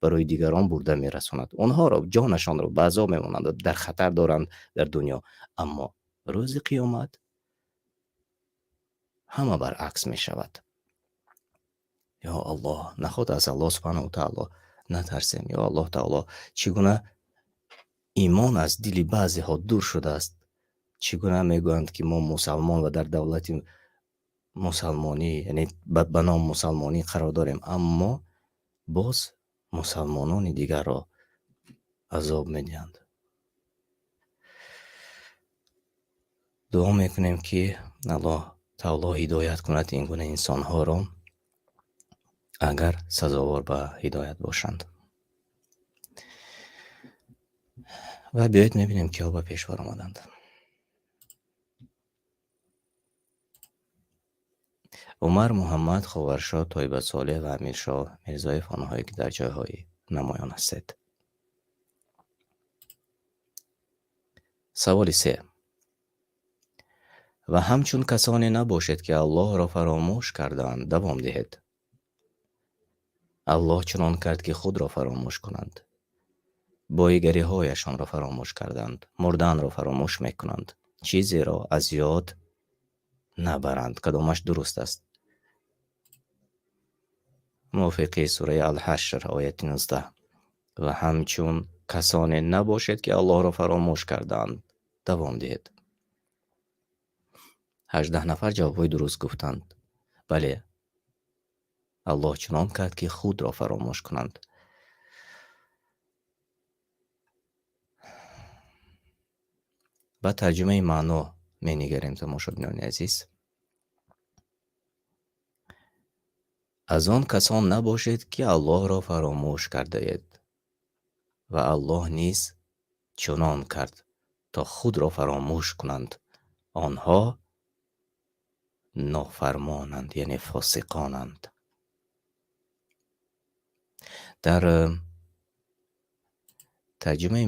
барои дигарон бурда мерасонад. Онҳоро, ҷонашонро ба азоб мемонанд, дар хатар доранд дар дунё. Аммо рӯзи қиёмат ҳама баръакс мешавад. Ё Аллоҳ, наход аз Аллоҳ субҳанаҳу ва таоло натарсем. Ё Аллоҳ таоло, чӣ гуна имон аз дили баъзеҳо дур шудааст? Чӣ гуна мегӯянд, ки мо мусалмон ва дар давлати мусалмонӣ, яъне ба ном мусалмонӣ қарор дорем, аммо боз мусалмонони дигарро азоб медиҳанд. Дуо мекунем, ки Аллоҳ таоло ҳидоят кунад ин гуна инсонҳоро, агар сазовор ба ҳидоят бошанд. Ва биёед мебинем, киҳо ба пеш баромаданд. Умар, Муҳаммад, Ховаршоҳ, Тойба Солеҳ ва Амиршоҳ Мирзоев, онҳое ки дар ҷойҳои намоён ҳастед. Саволи се. Ва ҳамчун касоне набошед, ки Аллоҳро фаромӯш кардаанд, давом диҳед. Аллоҳ чунон кард, ки худро фаромӯш кунанд. Боигариҳояшонро фаромӯш карданд, мурданро фаромӯш мекунанд, чизеро аз ёд набаранд. Кадомаш дуруст аст? Мувофиқи сураи Ал-Ҳашр, ояти 19. Ва ҳамчун касоне набошед, ки Аллоҳро фаромӯш кардаанд, давом диҳед. 18 нафар ҷавобҳои дуруст гуфтанд. Бале, Аллоҳ чунон кард, ки худро фаромӯш кунанд. Ба тарҷумаи маъно менигарем, тамошобинони азиз. Аз он касон набошед, ки Аллоҳро фаромӯш кардаед, ва Аллоҳ низ чунон кард, то худро фаромӯш кунанд. Онҳо нофармонанд, яъне фосиқонанд. Дар тарҷумаи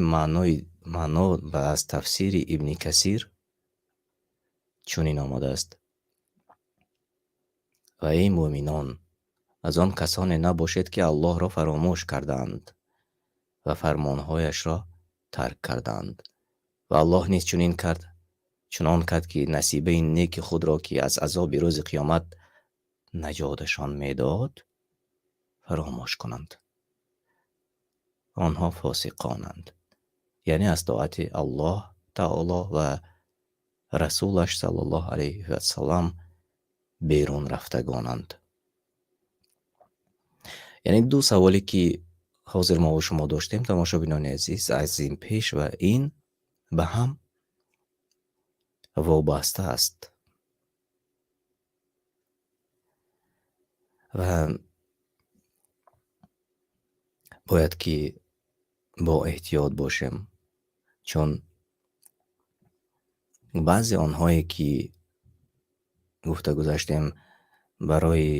маъно ва аз тафсири Ибни Касир чунин омадааст: ва эй муъминон, аз он касоне набошед, ки Аллоҳро фаромӯш кардаанд ва фармонҳояшро тарк кардаанд. Ва Аллоҳ низ чунин кард, чунон кард, ки насибаи неки худро, ки аз азоби рӯзи қиёмат наҷоташон медод, фаромӯш кунанд. Онҳо фосиқонанд, яъне аз тоати Аллоҳ Таоло ва Расулаш саллаллоҳу алайҳи ва саллам берун рафтагонанд. Яъне ду саволе, ки ҳозир мо ва шумо доштем, тамошобинони азиз, аз ин пеш ва ин ба ҳам вобаста аст. Ва бояд ки бо эҳтиёт бошем, чун баъзе онҳое ки гуфта гузаштем барои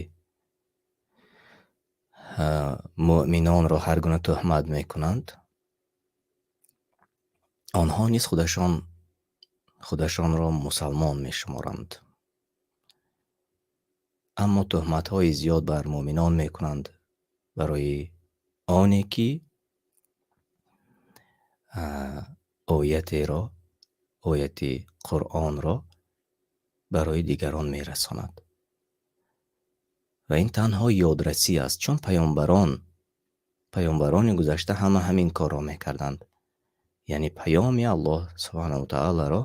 муъминонро ҳар гуна туҳмат мекунанд, онҳо низ худашонро мусалмон мешуморанд. Аммо туҳматҳои зиёд бар муъминон мекунанд барои оне ки оятеро, ояти Қуръонро барои дигарон мерасонад. Ва ин танҳо ёдрасӣ аст, чун паёмбарони гузашта ҳама ҳамин корро мекарданд. Яъне паёми Аллоҳ субҳанаҳу ва таолоро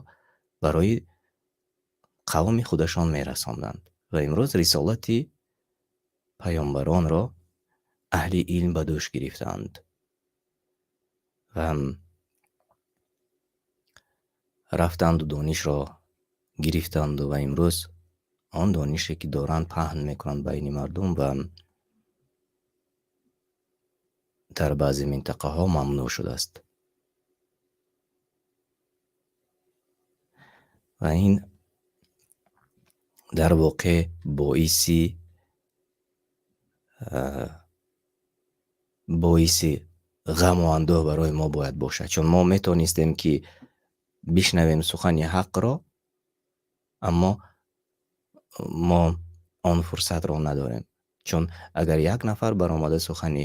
барои қавми худашон мерасонданд. Ва имрӯз рисолати паёмбаронро аҳли илм ба дӯш гирифтаанд. Ва Рафтанду донишро гирифтанду ва имрӯз он донише, ки доранд, паҳн мекунанд байни мардум ва дар баъзе минтақаҳо мамнӯъ шудааст. Ва ин дар воқеъ боиси ғаму андӯҳ барои мо бояд бошад, чун мо метавонистем, ки бишнавем сухани ҳақро, аммо мо он фурсатро надорем. Чун агар як нафар баромада сухани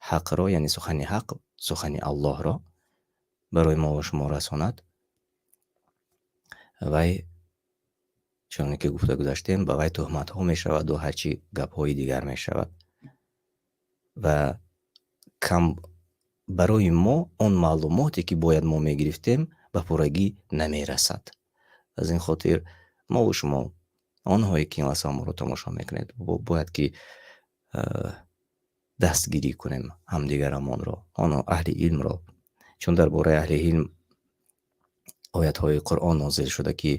ҳақро, яъне сухани ҳақ, сухани Аллоҳро барои мо ва шумо расонад, вай, чуноне ки гуфта гузаштем, ба вай туҳматҳо мешавад ва ҳарчи гапҳои дигар мешавад. Ва кам барои мо он маълумоте, ки бояд мо мегирифтем, ба пуррагӣ намерасад. Аз ин хотир мо ва шумо, онҳое ки ин лаҳза моро тамошо мекунед, бояд ки дастгирӣ кунем ҳамдигарамонро, оно аҳли илмро, чун дар бораи аҳли илм оятҳои Қуръон нозил шуда, ки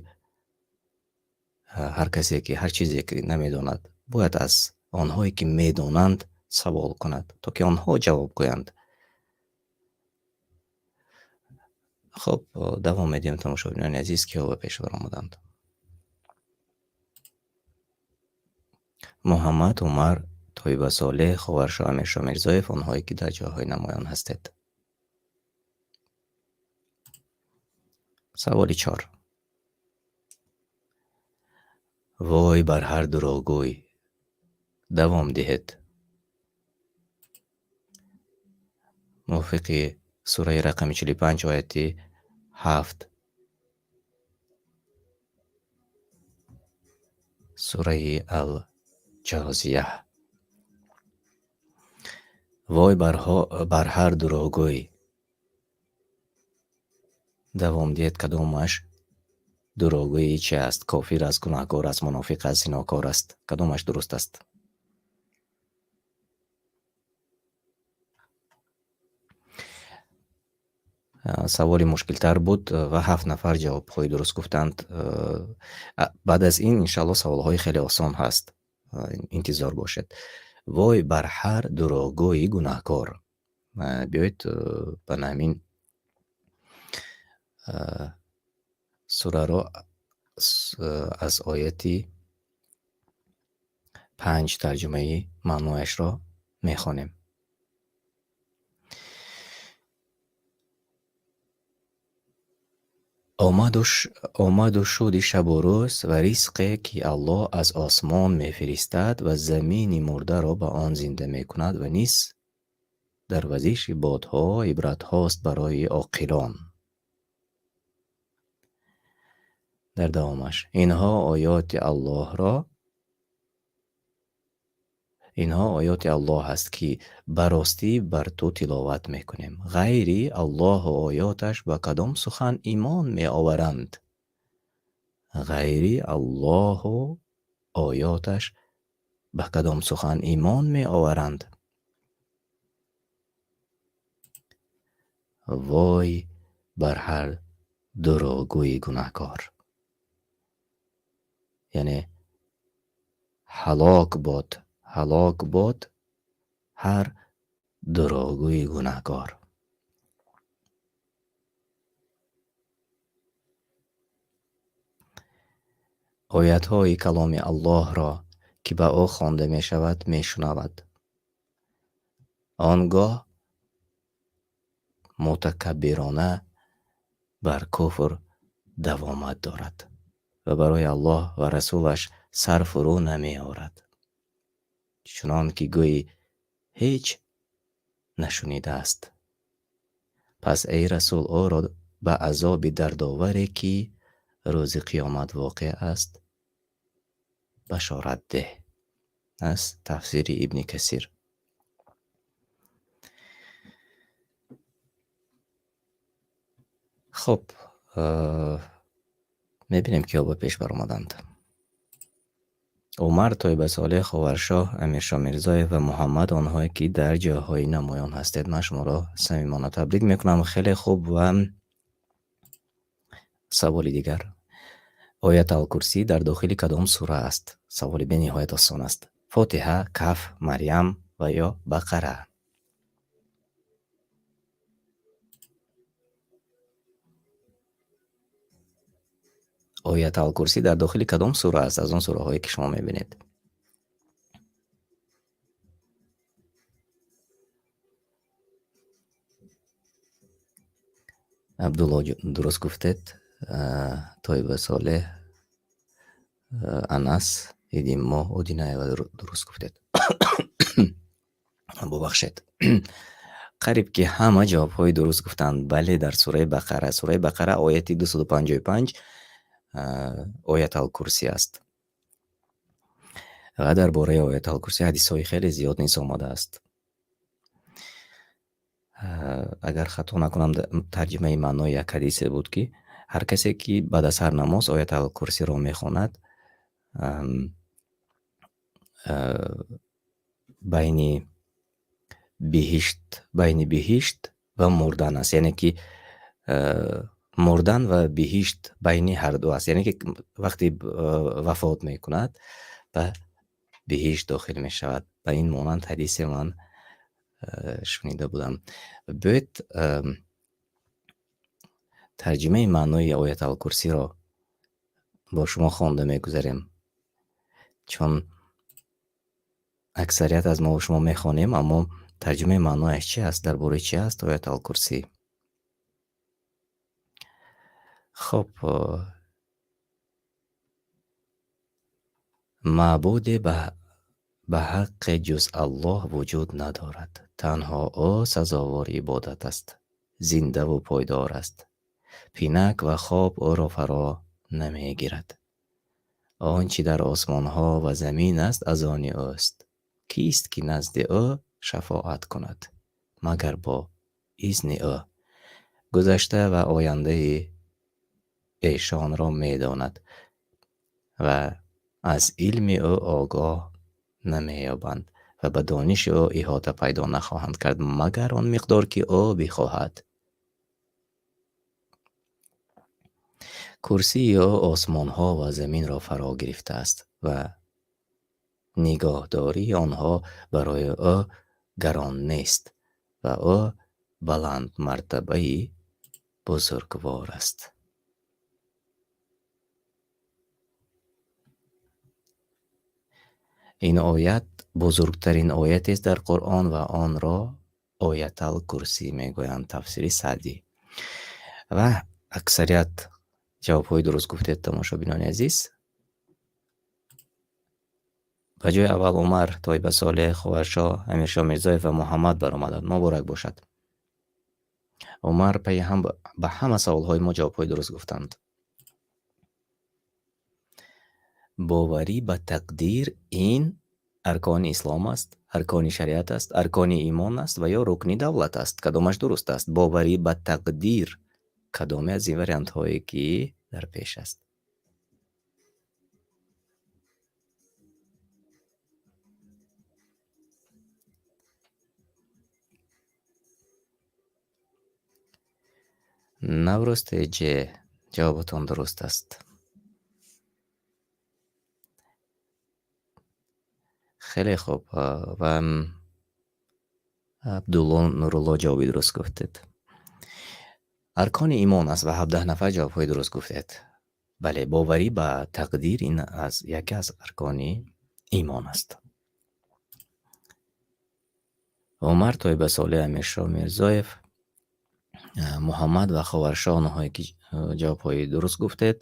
ҳар касе ки ҳар чизе ки намедонад, бояд аз онҳое ки медонанд савол кунад, то ки онҳо ҷавоб гӯянд. Хоб, давом медиҳем, тамошобинони азиз, киҳо ба пеш баромаданд? Муҳаммад, Умар, Тоиба Солеҳ, Ховаршо, Амиршо Мирзоев, онҳое ки дар ҷойҳои намоён ҳастед. Саволи 4. Вой бар ҳар дурӯғгӯй. Давом диҳед. Мувофиқи сураи рақами 45 ояти 7. Сураи Ал-Ҷозия. Вой бар ҳар дурӯғгӯй. Давом диҳед, кадомаш дурӯғгӯи чи аст? Кофир аст, гунаҳкор аст, мунофиқ аст, зинокор аст? Кадомаш дуруст аст? Саволи мушкилтар буд ва 7 нафар ҷавобҳои дуруст гуфтанд. Баъд аз ин иншааллоҳ саволҳои хеле осон ҳаст. Интизор бошед. Вой бар ҳар дурӯғгӯи гунаҳкор. Биёед, ба ҳамин сураро аз ояти 5 тарҷумаи маънояшро мехонем. Омаду шуди шабу рӯз ва ризқе, ки Аллоҳ аз осмон мефиристад ва замини мурдаро ба он зинда мекунад ва низ дар вазиши бодҳо ибратҳост барои оқилон. Дар давомаш инҳо оёти Аллоҳро, инҳо оёти Аллоҳ аст, ки ба ростӣ бар ту тиловат мекунем. Ғайри Аллоҳу оёташ ба кадом сухан имон меоваранд? Ғайри Аллоҳу оёташ ба кадом сухан имон меоваранд? Вой бар ҳар дурӯғгӯи гунаҳкор. Яъне ҳалок бод, ҳалок бод ҳар дурӯғгӯи гунаҳкор. Оятҳои каломи Аллоҳро, ки ба ӯ хонда мешавад, мешунавад. Он гоҳ мутакаббирона бар куфр давомат дорад ва барои Аллоҳ ва Расулаш сар фурӯ намеорад, чунон ки гӯӣ ҳеҷ нашунидааст. Пас эй Расул, ӯро ба азоби дардоваре, ки рӯзи қиёмат воқеъ аст, башорат деҳ. Аз тафсири Ибни Касир. Хоб, мебинем киҳо ба пеш баромаданд. Умар, Тойба Солеҳ, Ховаршоҳ, Амиршо Мирзоев ва Муҳаммад, онҳое ки дар ҷойҳои намоён ҳастед, ман шуморо самимона табрик мекунам. Хеле хуб ва Саволи дигар: Ояталкурсӣ дар дохили кадом сура аст? Саволи бениҳоят осон аст. Фотиҳа, Каҳф, Марьям ва ё Бақара. Ояталкурсӣ дар дохили кадом сура аст аз он сураҳое, ки шумо мебинед? Абдулло, дуруст гуфтед. Тойба Солеҳ, Анас, Идимо, Одинаева дуруст гуфтед. Бубахшед. Қариб ки ҳама ҷавобҳои дуруст гуфтанд. Бале, дар сураи Бақара. Сураи Бақара ояти 255 Ояталкурсӣ аст. Ва дар бораи Ояталкурсӣ ҳадисҳои хеле зиёд низ омадааст. Агар хато накунам, тарҷимаи маънои як ҳадисе буд, ки ҳар касе, ки баъд аз ҳар намоз Ояталкурсиро мехонад, байни биҳишт ва мурдан аст. Яъне ки мурдан ва биҳишт байни ҳар ду аст. Яъне ки вақте вафот мекунад, ба биҳишт дохил мешавад. Ба ин монанд ҳадисе ман шунида будам. Биёед, тарҷимаи маънои Ояталкурсиро бо шумо хонда мегузарем, чун аксарият аз мо ва шумо мехонем, аммо тарҷимаи маънояш чи аст, дар бораи чи аст Ояталкурсӣ? Хоб, маъбуде ба ҳаққе ҷуз Аллоҳ вуҷуд надорад. Танҳо ӯ сазовори ибодат аст, зиндаву пойдор аст. Пинак ва хоб ӯро фаро намегирад. Он чӣ дар осмонҳо ва замин аст, аз они ӯст. Кист, ки назди ӯ шафоат кунад, магар бо изни ӯ? Гузашта ва ояндаи эшонро медонад ва аз илми ӯ огоҳ намеёбанд ва ба дониши ӯ иҳота пайдо нахоҳанд кард, магар он миқдор, ки ӯ бихоҳад. Курсии ӯ осмонҳо ва заминро фаро гирифтааст ва нигоҳдории онҳо барои ӯ гарон нест ва ӯ баландмартабаи бузургвор аст. Ин оят бузургтарин оятест дар Қуръон ва онро Оятал-Курсӣ мегӯянд, тафсири Саъдӣ. Ва аксарият ҷавобҳои дуруст гуфтед, тамошобинони азиз. Ба ҷои аввал Умар, Тойба Солеҳ, Ховаршоҳ, Амиршоҳ Мирзоев ва Муҳаммад баромаданд. Муборак бошад. Умар пайи ҳам ба ҳама саволҳои мо ҷавобҳои дуруст гуфтанд. Боварӣ ба тақдир ин аркони ислом аст, аркони шариат аст, аркони имон аст ва ё рукни давлат аст? Кадомаш дуруст аст? Боварӣ ба тақдир кадоме аз ин вариантҳое, ки дар пеш аст? Наврӯз теҷе, ҷавобатон дуруст аст. Хеле хуб, ва Абдулло Нурулло ҷавоби дуруст гуфтед. Аркони имон аст ва 17 нафар ҷавобҳои дуруст гуфтед. Бале, боварӣ ба тақдир ин аз яке аз аркони имон аст. Умар, Тойба Солеҳ, Амиршоҳ Мирзоев, Муҳаммад ва Ховаршоҳ, онҳое ки ҷавобҳои дуруст гуфтед,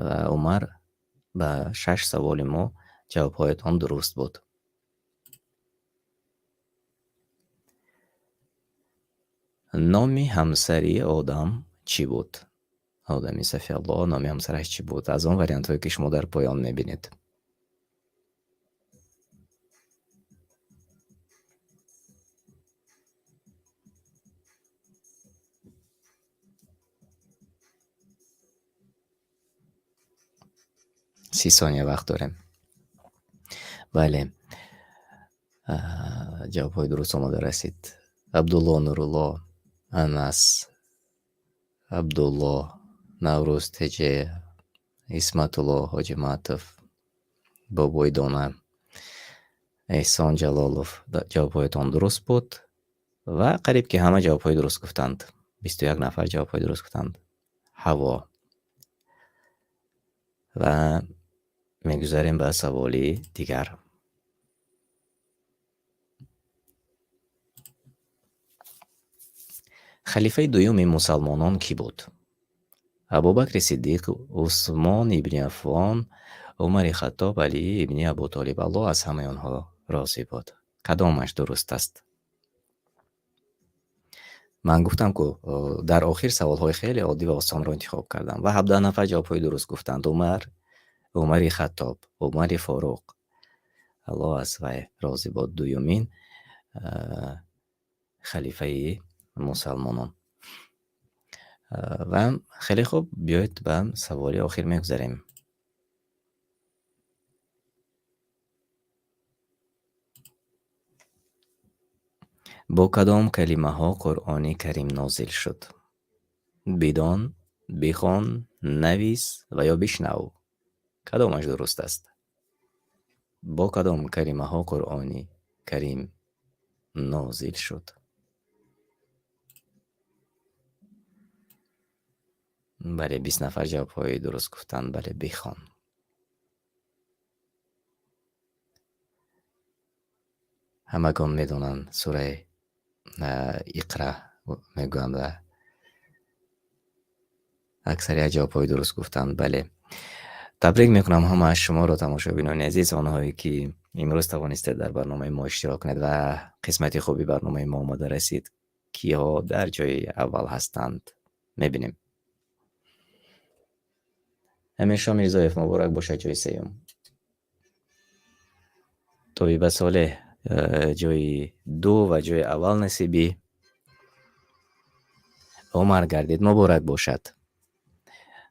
ва Умар ба 6 саволи мо ҷавобҳоятон дуруст буд. Номи ҳамсари Одам чӣ буд? Одами Сафиаллоҳ номи ҳамсараш чӣ буд? Аз он вариантҳое, ки шумо дар поён мебинед. 30 сония вақт дорем. Бале. Ҷавобҳои дуруст омода расид. Абдулло Нурулло, Анас, Абдулло, Наврӯз ТЖ, Исматулло Ҳоҷиматов, Бобои Дона, Эҳсон Ҷалолов, ҷавобҳоятон дуруст буд ва қариб ки ҳама ҷавобҳои дуруст гуфтанд. 21 нафар ҷавобҳои дуруст гуфтанд. Ҳаво. Ва мегузарем ба саволи дигар. Халифаи дуюми мусалмонон ки буд? Абубакри Сиддиқ, Усмон ибни Аффон, Умари Хаттоб, Али ибни Абу Толиб. Аллоҳ аз ҳамаи онҳо рози бод. Кадомаш дуруст аст? Ман гуфтам, ку дар охир саволҳои хеле оддӣ ва осонро интихоб кардам ва 17 нафар ҷавобҳои дуруст гуфтанд. Умар, Умари Хаттоб, Умари Форуқ. Аллоҳ аз вай рози бод. Дуюмин халифаи мусалмонон. Ва хеле хуб, биёед ба саволи охир мегузарем. Бо кадом калимаҳо Қуръони Карим нозил шуд? Бидон, бихон, навис ва ё бишнав. Кадомаш дуруст аст? Бо кадом калимаҳо Қуръони Карим нозил шуд? Бале, 20 нафар ҷавобҳои дуруст гуфтанд. Бале, бихон. Ҳамагон медонанд сураи Иқра мегӯянд ва аксарият ҷавобҳои дуруст гуфтанд. Бале. Табрик мекунам ҳама шуморо, тамошобинони азиз, онҳое ки имрӯз тавонистед дар барномаи мо иштирок кунед ва қисмати хуби барномаи мо омода расид. Киҳо дар ҷои аввал ҳастанд? Мебинем. Амиршо Мирзоев, муборак бошад, ҷои сеюм. Тоиба Солеҳ, ҷои ду ва ҷои аввал насиби Умар гардид. Муборак бошад.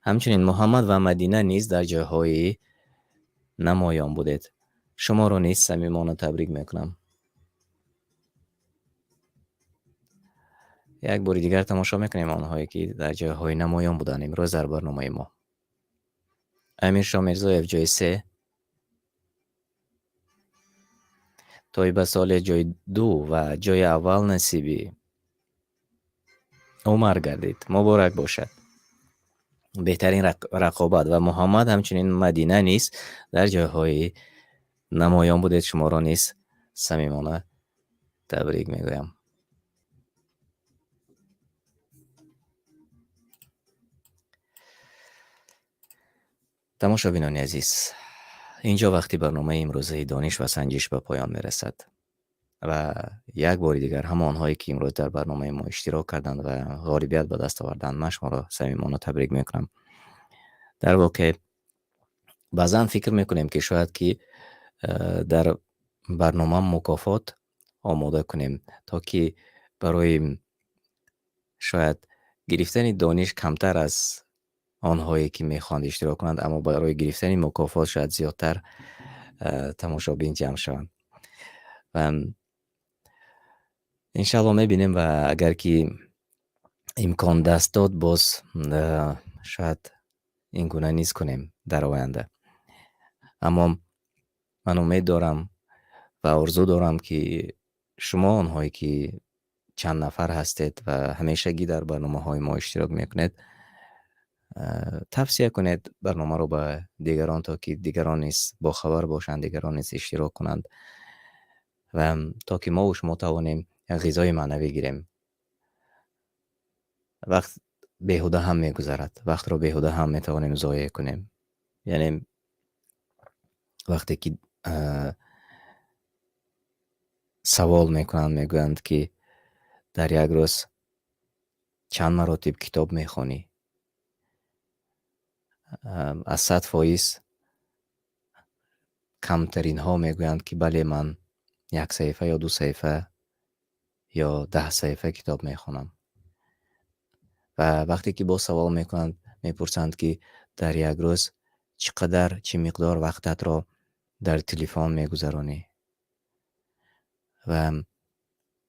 Ҳамчунин Муҳаммад ва Мадина низ дар ҷойҳои намоён будед. Шуморо низ самимона табрик мекунам. Як бори дигар тамошо мекунем онҳое ки дар ҷойҳои намоён буданд имрӯз дар барномаи мо. Амиршо Мирзоев ҷои се, Тоиба Солеҳ ҷои ду ва ҷои аввал насиби Умар гардид. Муборак бошад. Беҳтарин рақобат ва Муҳаммад, ҳамчунин Мадина низ дар ҷойҳои намоён будед. Шуморо низ самимона табрик мегӯям. Тамошобинони азиз, инҷо вақти барномаи имрӯзаи дониш ва санҷиш ба поён мерасад ва як бори дигар ҳама онҳое ки имрӯз дар барномаи мо иштирок карданд ва ғолибият ба даст оварданд, ман шуморо самимона табрик мекунам. Дар воқеъ баъзан фикр мекунем, ки шояд ки дар барнома мукофот омода кунем, то ки барои шояд гирифтани дониш камтар аз онҳое ки мехоҳанд иштирок кунанд, аммо барои гирифтани мукофот шояд зиёдтар тамошобин ҷамъ шаванд. Ва иншаалло мебинем ва агар ки имкон даст дод, боз шояд ин гуна низ кунем дар оянда. Аммо ман умед дорам ва орзу дорам, ки шумо, онҳое ки чанд нафар ҳастед ва ҳамешагӣ дар барномаҳои мо иштирок мекунед, тавсия кунед барномаро ба дигарон, то ки дигарон низ бохабар бошанд, дигарон низ иштирок кунанд ва то ки мову шумо тавонем як ғизои маънавӣ гирем. Вақт беҳуда ҳам мегузарад, вақтро беҳуда ҳам метавонем зоеъ кунем. Яъне вақте ки савол мекунанд, мегӯянд, ки дар як рӯз чанд маротиб китоб мехонӣ? Аз 100% камтаринҳо мегӯянд, ки бале, ман як саҳифа ё ду саҳифа ё 10 саҳифа китоб мехонам. Ва вақте ки боз савол мекунанд, мепурсанд, ки дар як рӯз чӣ қадар, чӣ миқдор вақтатро дар телефон мегузаронӣ? Ва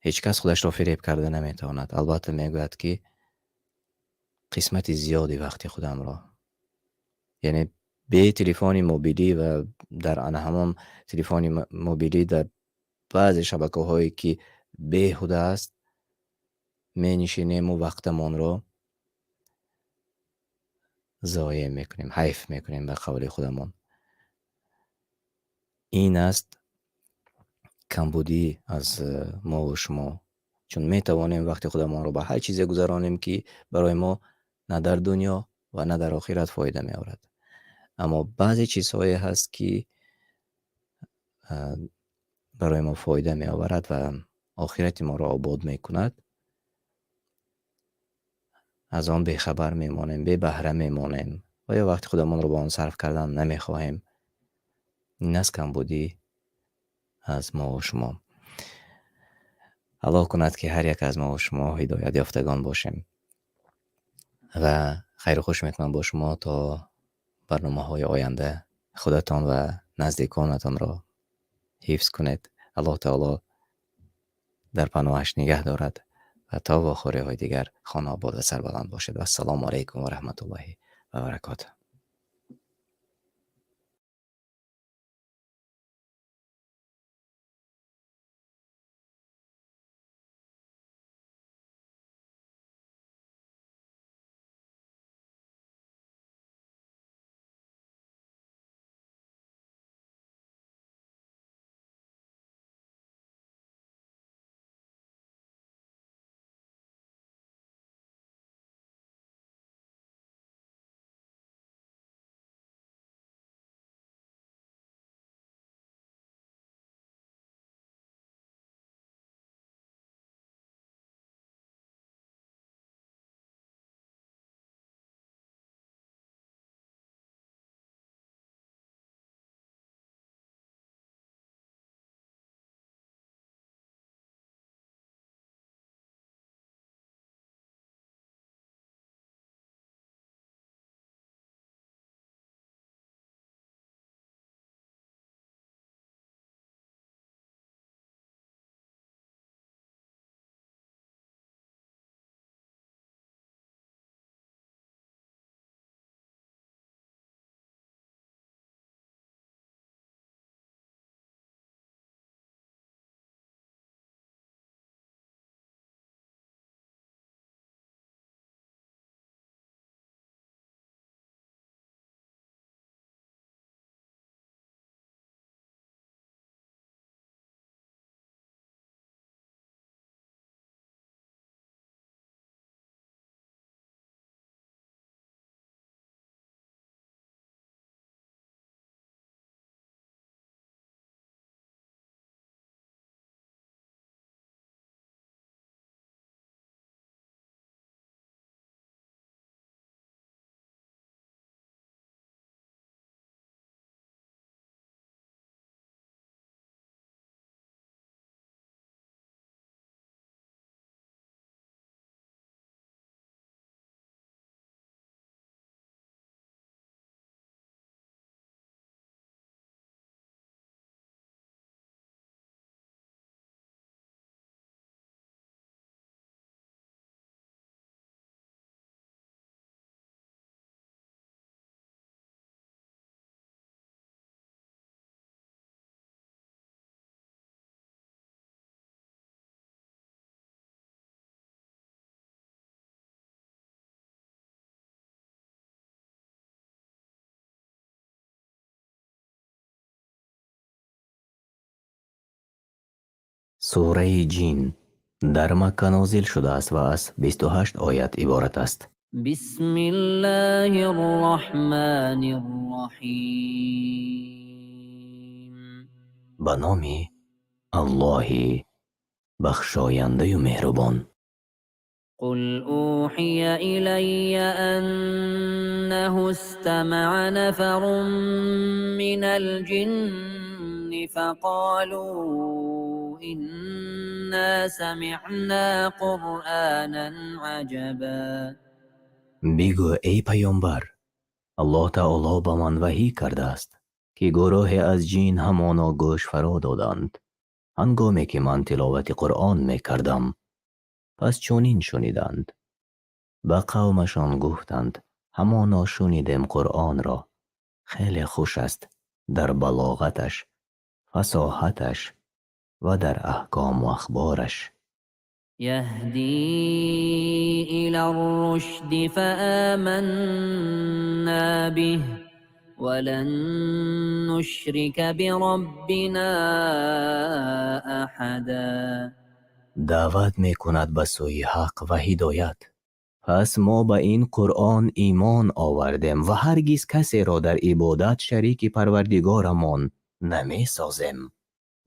ҳеҷ кас худашро фиреб карда наметавонад. Албатта мегӯяд, ки Қисмати зиёди вақти худамро, яъне бе телефони мобилӣ ва дар ана ҳамон телефони мобилӣ дар баъзе шабакаҳое ки беҳуда аст, менишинему вақтамонро зоеъ мекунем, ҳайф мекунем ба қавли худамон. Ин аст камбудӣ аз мову шумо, чун метавонем вақти худамонро ба ҳар чизе гузаронем, ки барои мо на дар дунё ва на дар охират фоида меорад. Аммо баъзе чизҳое ҳаст, ки барои мо фоида меоварад ва охирати моро обод мекунад. Аз он бехабар мемонем, бебаҳра мемонем ва ё вақти худамонро ба он сарф кардан намехоҳем. Ин аст камбудӣ аз мо ва шумо. Аллоҳ кунад, ки ҳар як аз мо ва шумо ҳидоят ёфтагон бошем. Ва хайру хуш мекунам бо шумо то барномаҳои оянда. Худатон ва наздиконатонро ҳифз кунед. Аллоҳ таоло дар паноҳаш нигаҳ дорад ва то вохӯриҳои дигар хонаобод ва сарбаланд бошед. Вассалому алайкум ва раҳматуллоҳи ва баракотуҳ. Сураи Ҷин дар Макка нозил шудааст ва аз 28 оят иборат аст. Бисмиллоҳир Роҳманир Роҳим. Ба номи Аллоҳи бахшояндаю меҳрубон. Қул ӯҳия илайя аннаҳу истамаъа нафарун минал ҷинни фақолӯ инна самиъна қуръонан аҷабо. Бигӯ, эй паёмбар, Аллоҳ таоло ба ман ваҳй кардааст, ки гурӯҳе аз ҷин ҳамоно гӯш фаро доданд, ҳангоме ки ман тиловати Қуръон мекардам, пас чунин шуниданд: Ба қавмашон гуфтанд: ҳамоно шунидем Қуръонро, хеле хуш аст дар балоғаташ, фасоҳаташ ва дар аҳком ва ахбораш. يهدي إلى الرشد فآمنا به ولن نشرك بربنا أحدا. Даъват мекунад ба сӯи ҳақ ва ҳидоят. Пас мо ба ин Қуръон имон овардем ва ҳаргиз касеро дар ибодат шарики Парвардигорамон намесозем.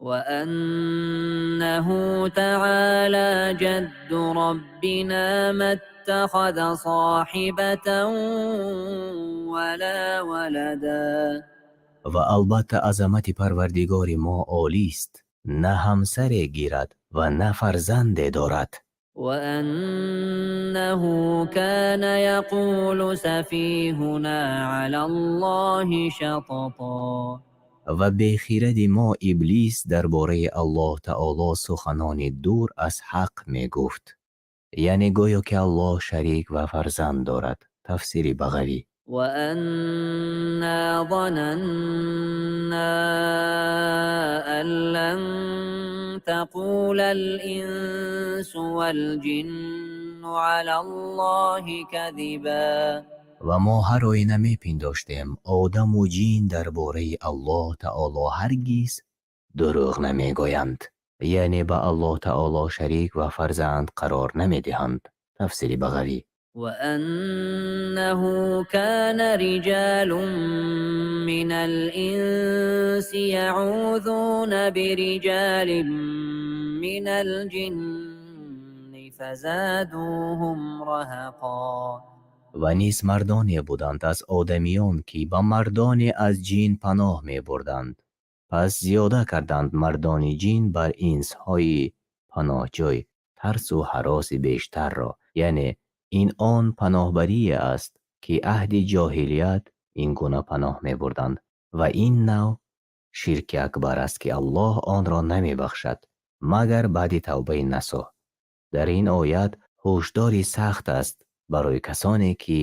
وأنه تعالى جد ربنا ما اتخذ صاحبة ولا ولدا. Ва албатта азамати Парвардигори мо олист, на ҳамсаре гирад ва на фарзанде дорад. وأنه كان يقول سفيهنا على الله شططا. Ва бехиради мо Иблис дар бораи Аллоҳ Таоло суханони дур аз ҳақ мегуфт, яъне гӯё ки Аллоҳ шарик ва фарзанд дорад. Тафсири Бағавӣ. وأنا ظننا أن لن تقول الإنس والجن على الله كذبا. Ва мо ҳар оина мепиндоштем, одаму ҷин дар бораи Аллоҳ Таоло ҳаргиз дурӯғ намегӯянд, яъне ба Аллоҳ Таоло шарик ва фарзанд қарор намедиҳанд. Тафсири Бағавӣ. وأنه كان رجال من الإنس يعوذون برجال من الجن فزادوهم رهقا. Ва низ мардоне буданд аз одамиён, ки ба мардоне аз ҷин паноҳ мебурданд, пас зиёда карданд мардони ҷин бар инсҳои паноҳҷӯй тарсу ҳароси бештарро. Яъне ин он паноҳбарие аст, ки аҳди ҷоҳилият ин гуна паноҳ мебурданд, ва ин нав ширки акбар аст, ки Аллоҳ онро намебахшад, магар баъди тавбаи насӯҳ. Дар ин оят ҳушдори сахт аст барои касоне, ки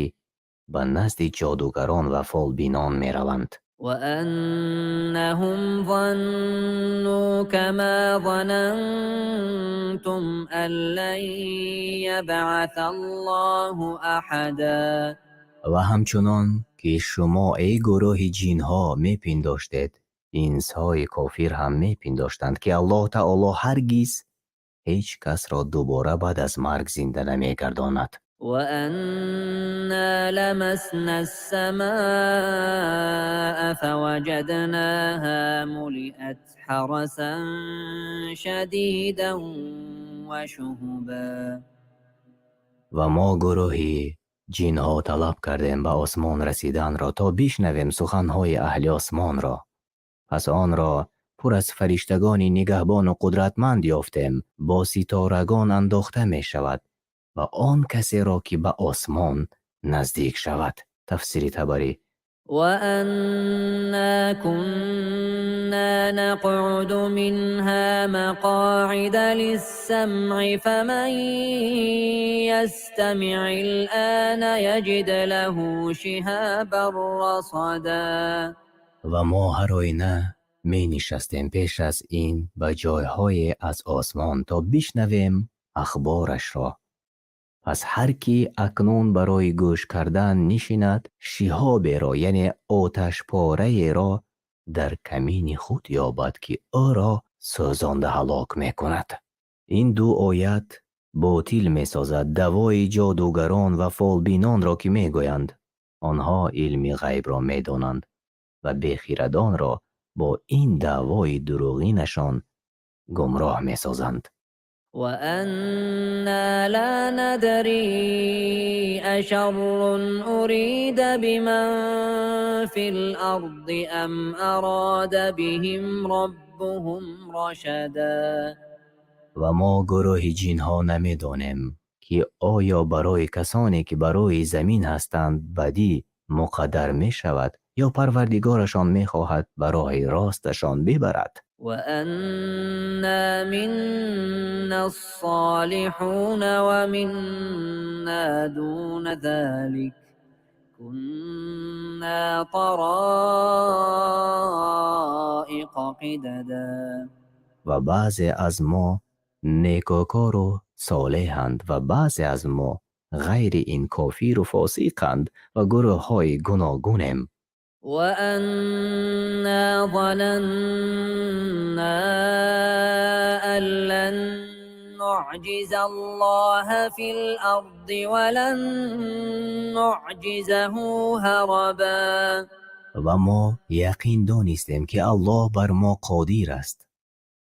ба назди ҷодугарон ва фолбинон мераванд. وأنهم ظنوا كما ظننتم أن لن يبعث الله أحدا. Ва ҳамчунон ки шумо, эй гурӯҳи ҷинҳо, мепиндоштед, инсҳои кофир ҳам мепиндоштанд, ки Аллоҳ Таоло ҳаргиз ҳеҷ касро дубора баъд аз марг зинда намегардонад. وأنا لمسنا السماء فوجدناها ملئت حرسا شديدا وشهبا. Ва мо, гурӯҳи ҷинҳо, талаб кардем ба осмон расиданро, то бишнавем суханҳои аҳли осмонро. Пас онро пур аз фариштагони нигаҳбону қудратманд ёфтем. Бо ситорагон андохта мешавад ва он касеро, ки ба осмон наздик шавад. Тафсири Табарӣ. وأنا كنا نقعد منها مقاعد للسمع فمن يستمع الآن يجد له شهابا رصدا. Ва мо ҳар оина менишастем пеш аз ин ба ҷойҳое аз осмон, то бишнавем ахборашро. Пас ҳар кӣ акнун барои гӯш кардан нишинад, шиҳоберо, яъне оташпораеро дар камини худ ёбад, ки ӯро сӯзонда ҳалок мекунад. Ин ду оят ботил месозад даъвои ҷодугарон ва фолбинонро, ки мегӯянд, онҳо илми ғайбро медонанд, ва бехирадонро бо ин даъвои дурӯғинашон гумроҳ месозанд. وأنا لا ندري أشر أريد بمن في الأرض أم أراد بهم ربهم رشدا. Ва мо, гурӯҳи ҷинҳо, намедонем, ки оё барои касоне, ки бар рӯи замин ҳастанд, бадӣ муқаддар мешавад ё Парвардигорашон мехоҳад ба роҳи росташон бибарад. وأنا منا الصالحون ومنا دون ذلك كنا طرائق قددا. Ва баъзе аз мо некӯкору солеҳанд ва баъзе аз мо ғайри ин кофиру фосиқанд ва гурӯҳҳои гуногунем. وأنا ظننا أن لن نعجز الله في الأرض ولن نعجزه هربا. Ва мо яқин донистем, ки Аллоҳ бар мо қодир аст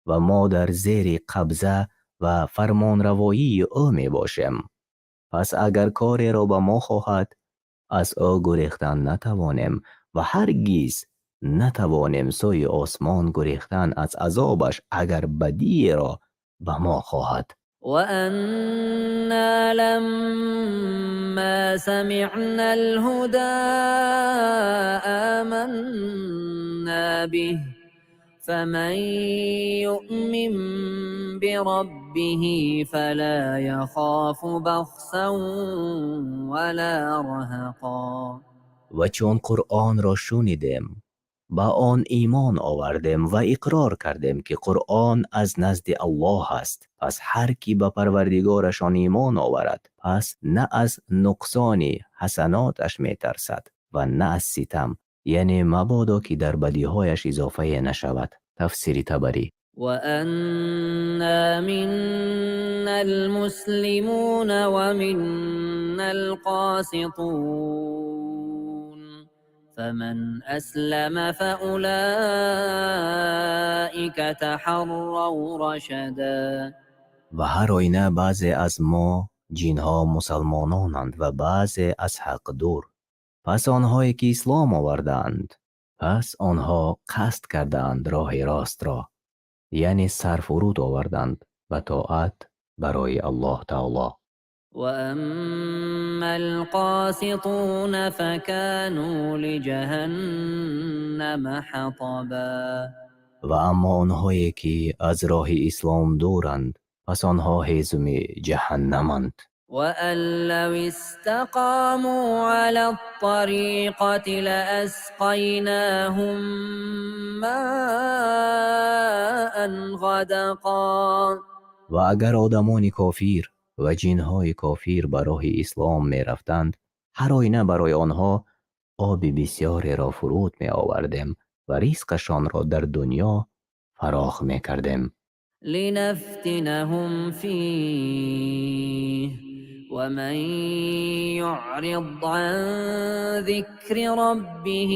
ва мо дар зери қабза ва фармонравоии ӯ мебошем. Пас агар кореро ба мо хоҳад, аз ӯ гурехтан натавонем ва ҳаргиз натавонем сӯи осмон гурехтан аз азобаш, агар бадиеро ба мо хоҳад. وأنا لما سمعنا الهدى آمنا به فمن يؤمن بربه فلا يخاف بخسا ولا رهقا. Ва чун Қуръонро шунидем, ба он имон овардем ва иқрор кардем, ки Қуръон аз назди Аллоҳ аст. Пас ҳар кӣ ба Парвардигорашон имон оварад, пас на аз нуқсони ҳасаноташ метарсад ва на аз ситам, яъне мабодо ки дар бадиҳояш изофае нашавад. Тафсири Табарӣ. وأنا منا المسلمون ومنا القاسطون فمن أسلم فأولئك تحروا رشدا. Ва ҳар оина баъзе аз мо ҷинҳо мусалмононанд ва баъзе аз ҳақ дур. Пас онҳое ки ислом овардаанд, пас онҳо қасд кардаанд роҳи ростро, яъне сар фуруд оварданд ба тоат барои Аллоҳ таоло. وأما القاسطون فكانوا لجهنم حطبا. Ва аммо онҳое ки аз роҳи ислом дуранд, пас онҳо ҳезуми ҷаҳаннаманд. وأن لو استقاموا على الطريقة لأسقيناهم ماء غدقا. Ва агар одамони кофир ва ҷинҳои кофир ба роҳи ислом мерафтанд, ҳар оина барои онҳо оби бисёреро фуруд меовардем ва ризқашонро дар дунё фарох мекардем. لنفتنهم فيه ومن يعرض عن ذكر ربه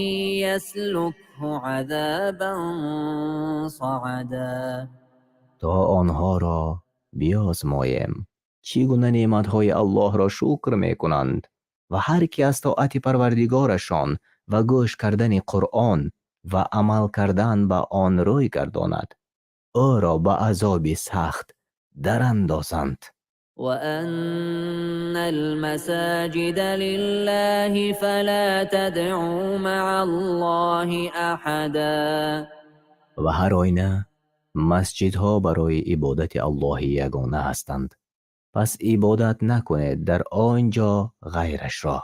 يسلكه عذابا صعدا. То онҳоро биозмоем, чӣ гуна неъматҳои Аллоҳро шукр мекунанд, ва ҳар ки аз тоати Парвардигорашон ва гӯш кардани Қуръон ва амал кардан ба он рӯй гардонад, ӯро ба азоби сахт дарандозанд. وأن المساجد لله فلا تدعوا مع الله أحدا. Ва ҳар оина масҷидҳо барои ибодати Аллоҳи ягона ҳастанд, пас ибодат накунед дар он ҷо ғайрашро.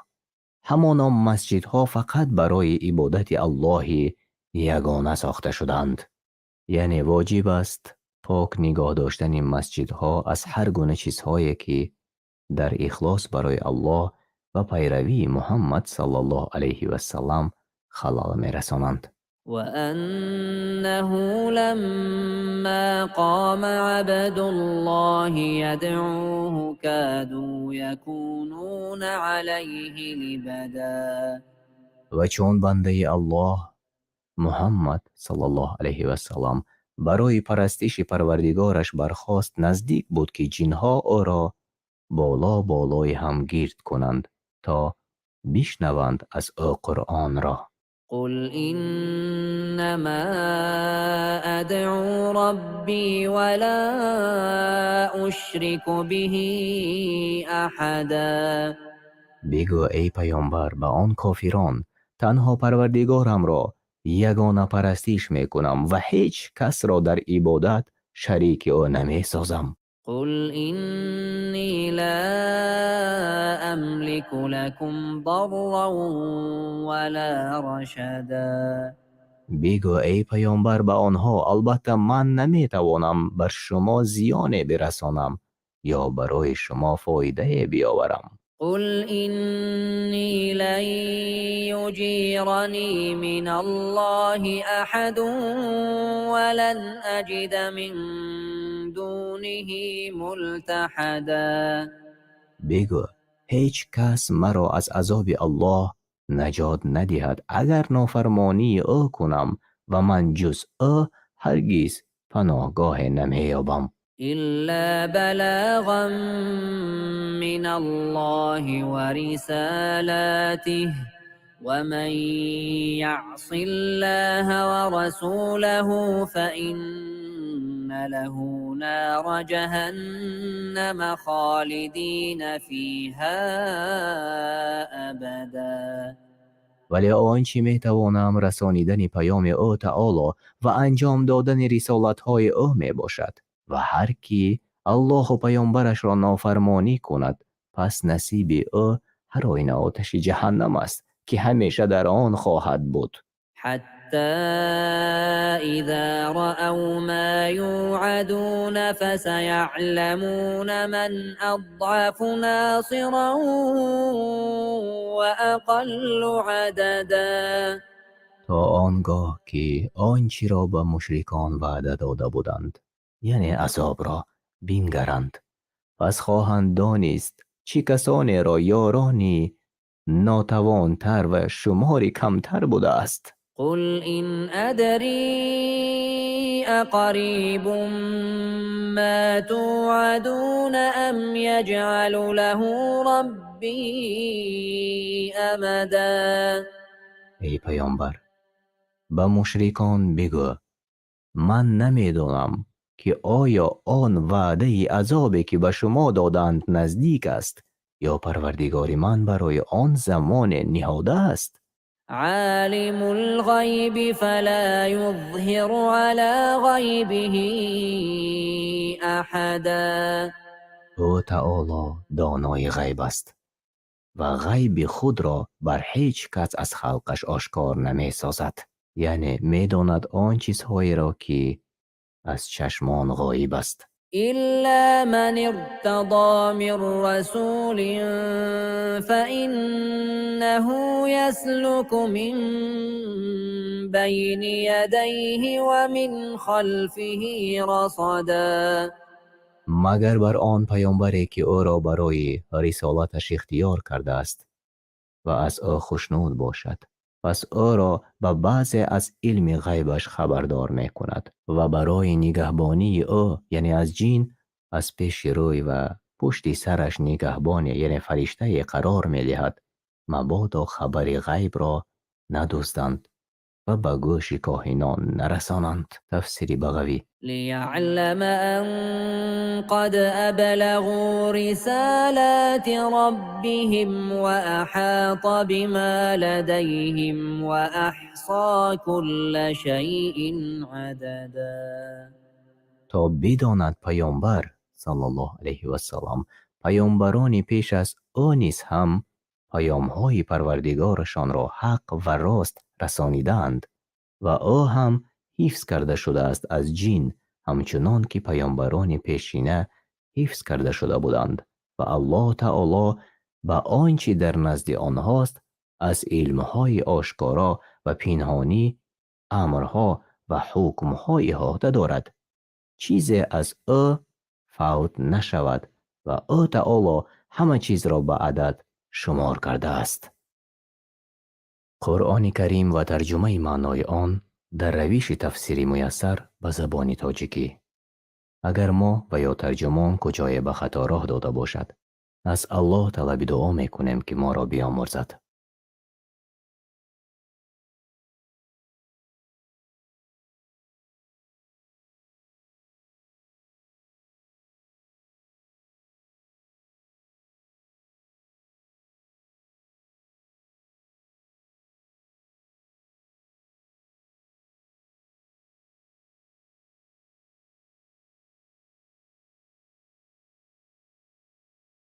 Ҳамоно масҷидҳо фақат барои ибодати Аллоҳи ягона сохта шудаанд, яъне воҷиб аст пок нигоҳ доштани масҷидҳо аз ҳар гуна чизҳое, ки дар ихлос барои Аллоҳ ва пайравии Муҳаммад саллаллоҳу алайҳи вассалам халал мерасонанд. وأنه لما قام عبد الله يدعوه كادوا يكونون عليه لبدا. Ва чун бандаи Аллоҳ Муҳаммад саллаллоҳу алайҳи вассалам барои парастиши Парвардигораш бархост, наздик буд, ки ҷинҳо ӯро боло болои ҳам гирд кунанд, то бишнаванд аз ӯ Қуръонро. قل إنما أدعو ربي ولا أشرك به أحدا. Бигӯ, эй паёмбар, ба он кофирон: танҳо Парвардигорамро Ягонапарастиш мекунам ва ҳеҷ касро дар ибодат шарики ӯ намесозам. قل إني لا أملك لكم ضرا ولا رشدا. Бигӯ, эй паёмбар, ба онҳо: албатта ман наметавонам бар шумо зиёне бирасонам ё барои шумо фоидае биёварам. قل إني لن يجيرني من الله أحد ولن أجد من دونه ملتحدا. Бигӯ: ҳеҷ кас маро аз азоби Аллоҳ наҷот надиҳад, агар нофармонии ӯ кунам, ва ман ҷуз ӯ ҳаргиз паноҳгоҳе намеёбам. إلا بلاغا من الله ورسالاته، ومن يعص الله ورسوله فإن له نار جهنم خالدين فيها أبدا. Вале он чӣ метавонам, расонидани паёми Ӯ таоло ва анҷом додани рисолатҳои ӯ мебошад. Ва ҳар кӣ Аллоҳу паёмбарашро нофармонӣ кунад, пас насиби ӯ ҳар оина оташи ҷаҳаннам аст, ки ҳамеша дар он хоҳад буд. حتى إذا رأوا ما يوعدون فسيعلمون من أضعف ناصرا وأقل عددا. То он гоҳ ки он чиро ба мушрикон ваъда дода буданд, яъне азобро бингаранд, пас хоҳанд донист, чӣ касонеро ёрони нотавонтар ва шумори камтар будааст. قل إن أدري أقريب ما توعدون أم يجعل له ربي أمدا. Эй паёмбар, ба мушрикон бигӯ: ман намедонам, ки оё он ваъдаи азобе, ки ба шумо додаанд, наздик аст ё Парвардигори ман барои он замоне ниҳодааст. عالم الغيب فلا يظهر على غيبه أحدا. Ӯ таоло донои ғайб аст ва ғайби худро бар ҳеҷ кас аз халқаш ошкор намесозад, яъне медонад он чизҳоеро, ки аз чашмон ғоиб аст. إلا من ارتضى من رسول فإنه يسلك من بين يديه ومن خلفه رصدا. Магар бар он паёмбаре, ки ӯро барои рисолаташ ихтиёр кардааст ва аз ӯ хушнуд бошад, пас ӯро ба баъзе аз илми ғайбаш хабардор мекунад ва барои нигаҳбонии ӯ, яъне аз ҷин, аз пеши рӯй ва пушти сараш нигаҳбоне, яъне фариштае қарор медиҳад, мабодо хабари ғайбро надузданд ва ба гӯши коҳинон нарасонанд. Тафсири Бағавӣ. ليعلم أن قد أبلغوا رسالات ربهم وأحاط بما لديهم وأحصى كل شيء عددا. То бидонад паёмбар саллаллоҳу алайҳи вассалам, паёмбарони пеш аз ӯ низ ҳам паёмҳои Парвардигорашонро ҳақ ва рост расонидаанд ва ӯ ҳам ҳифз карда шудааст аз ҷин, ҳамчунон ки паёмбарони пешина ҳифз карда шуда буданд, ва Аллоҳ таоло ба он чӣ дар назди онҳост аз илмҳои ошкоро ва пинҳонӣ, амрҳо ва ҳукмҳо иҳота дорад, чизе аз ӯ фавт нашавад, ва ӯ таоло ҳама чизро ба адад шумор кардааст. Қуръони Карим ва тарҷумаи маънои он дар равиши тафсири муяссар ба забони тоҷикӣ. Агар мо ва ё тарҷумон куҷое ба хато роҳ дода бошад, аз Аллоҳ талаби дуо мекунем, ки моро биомӯрзад.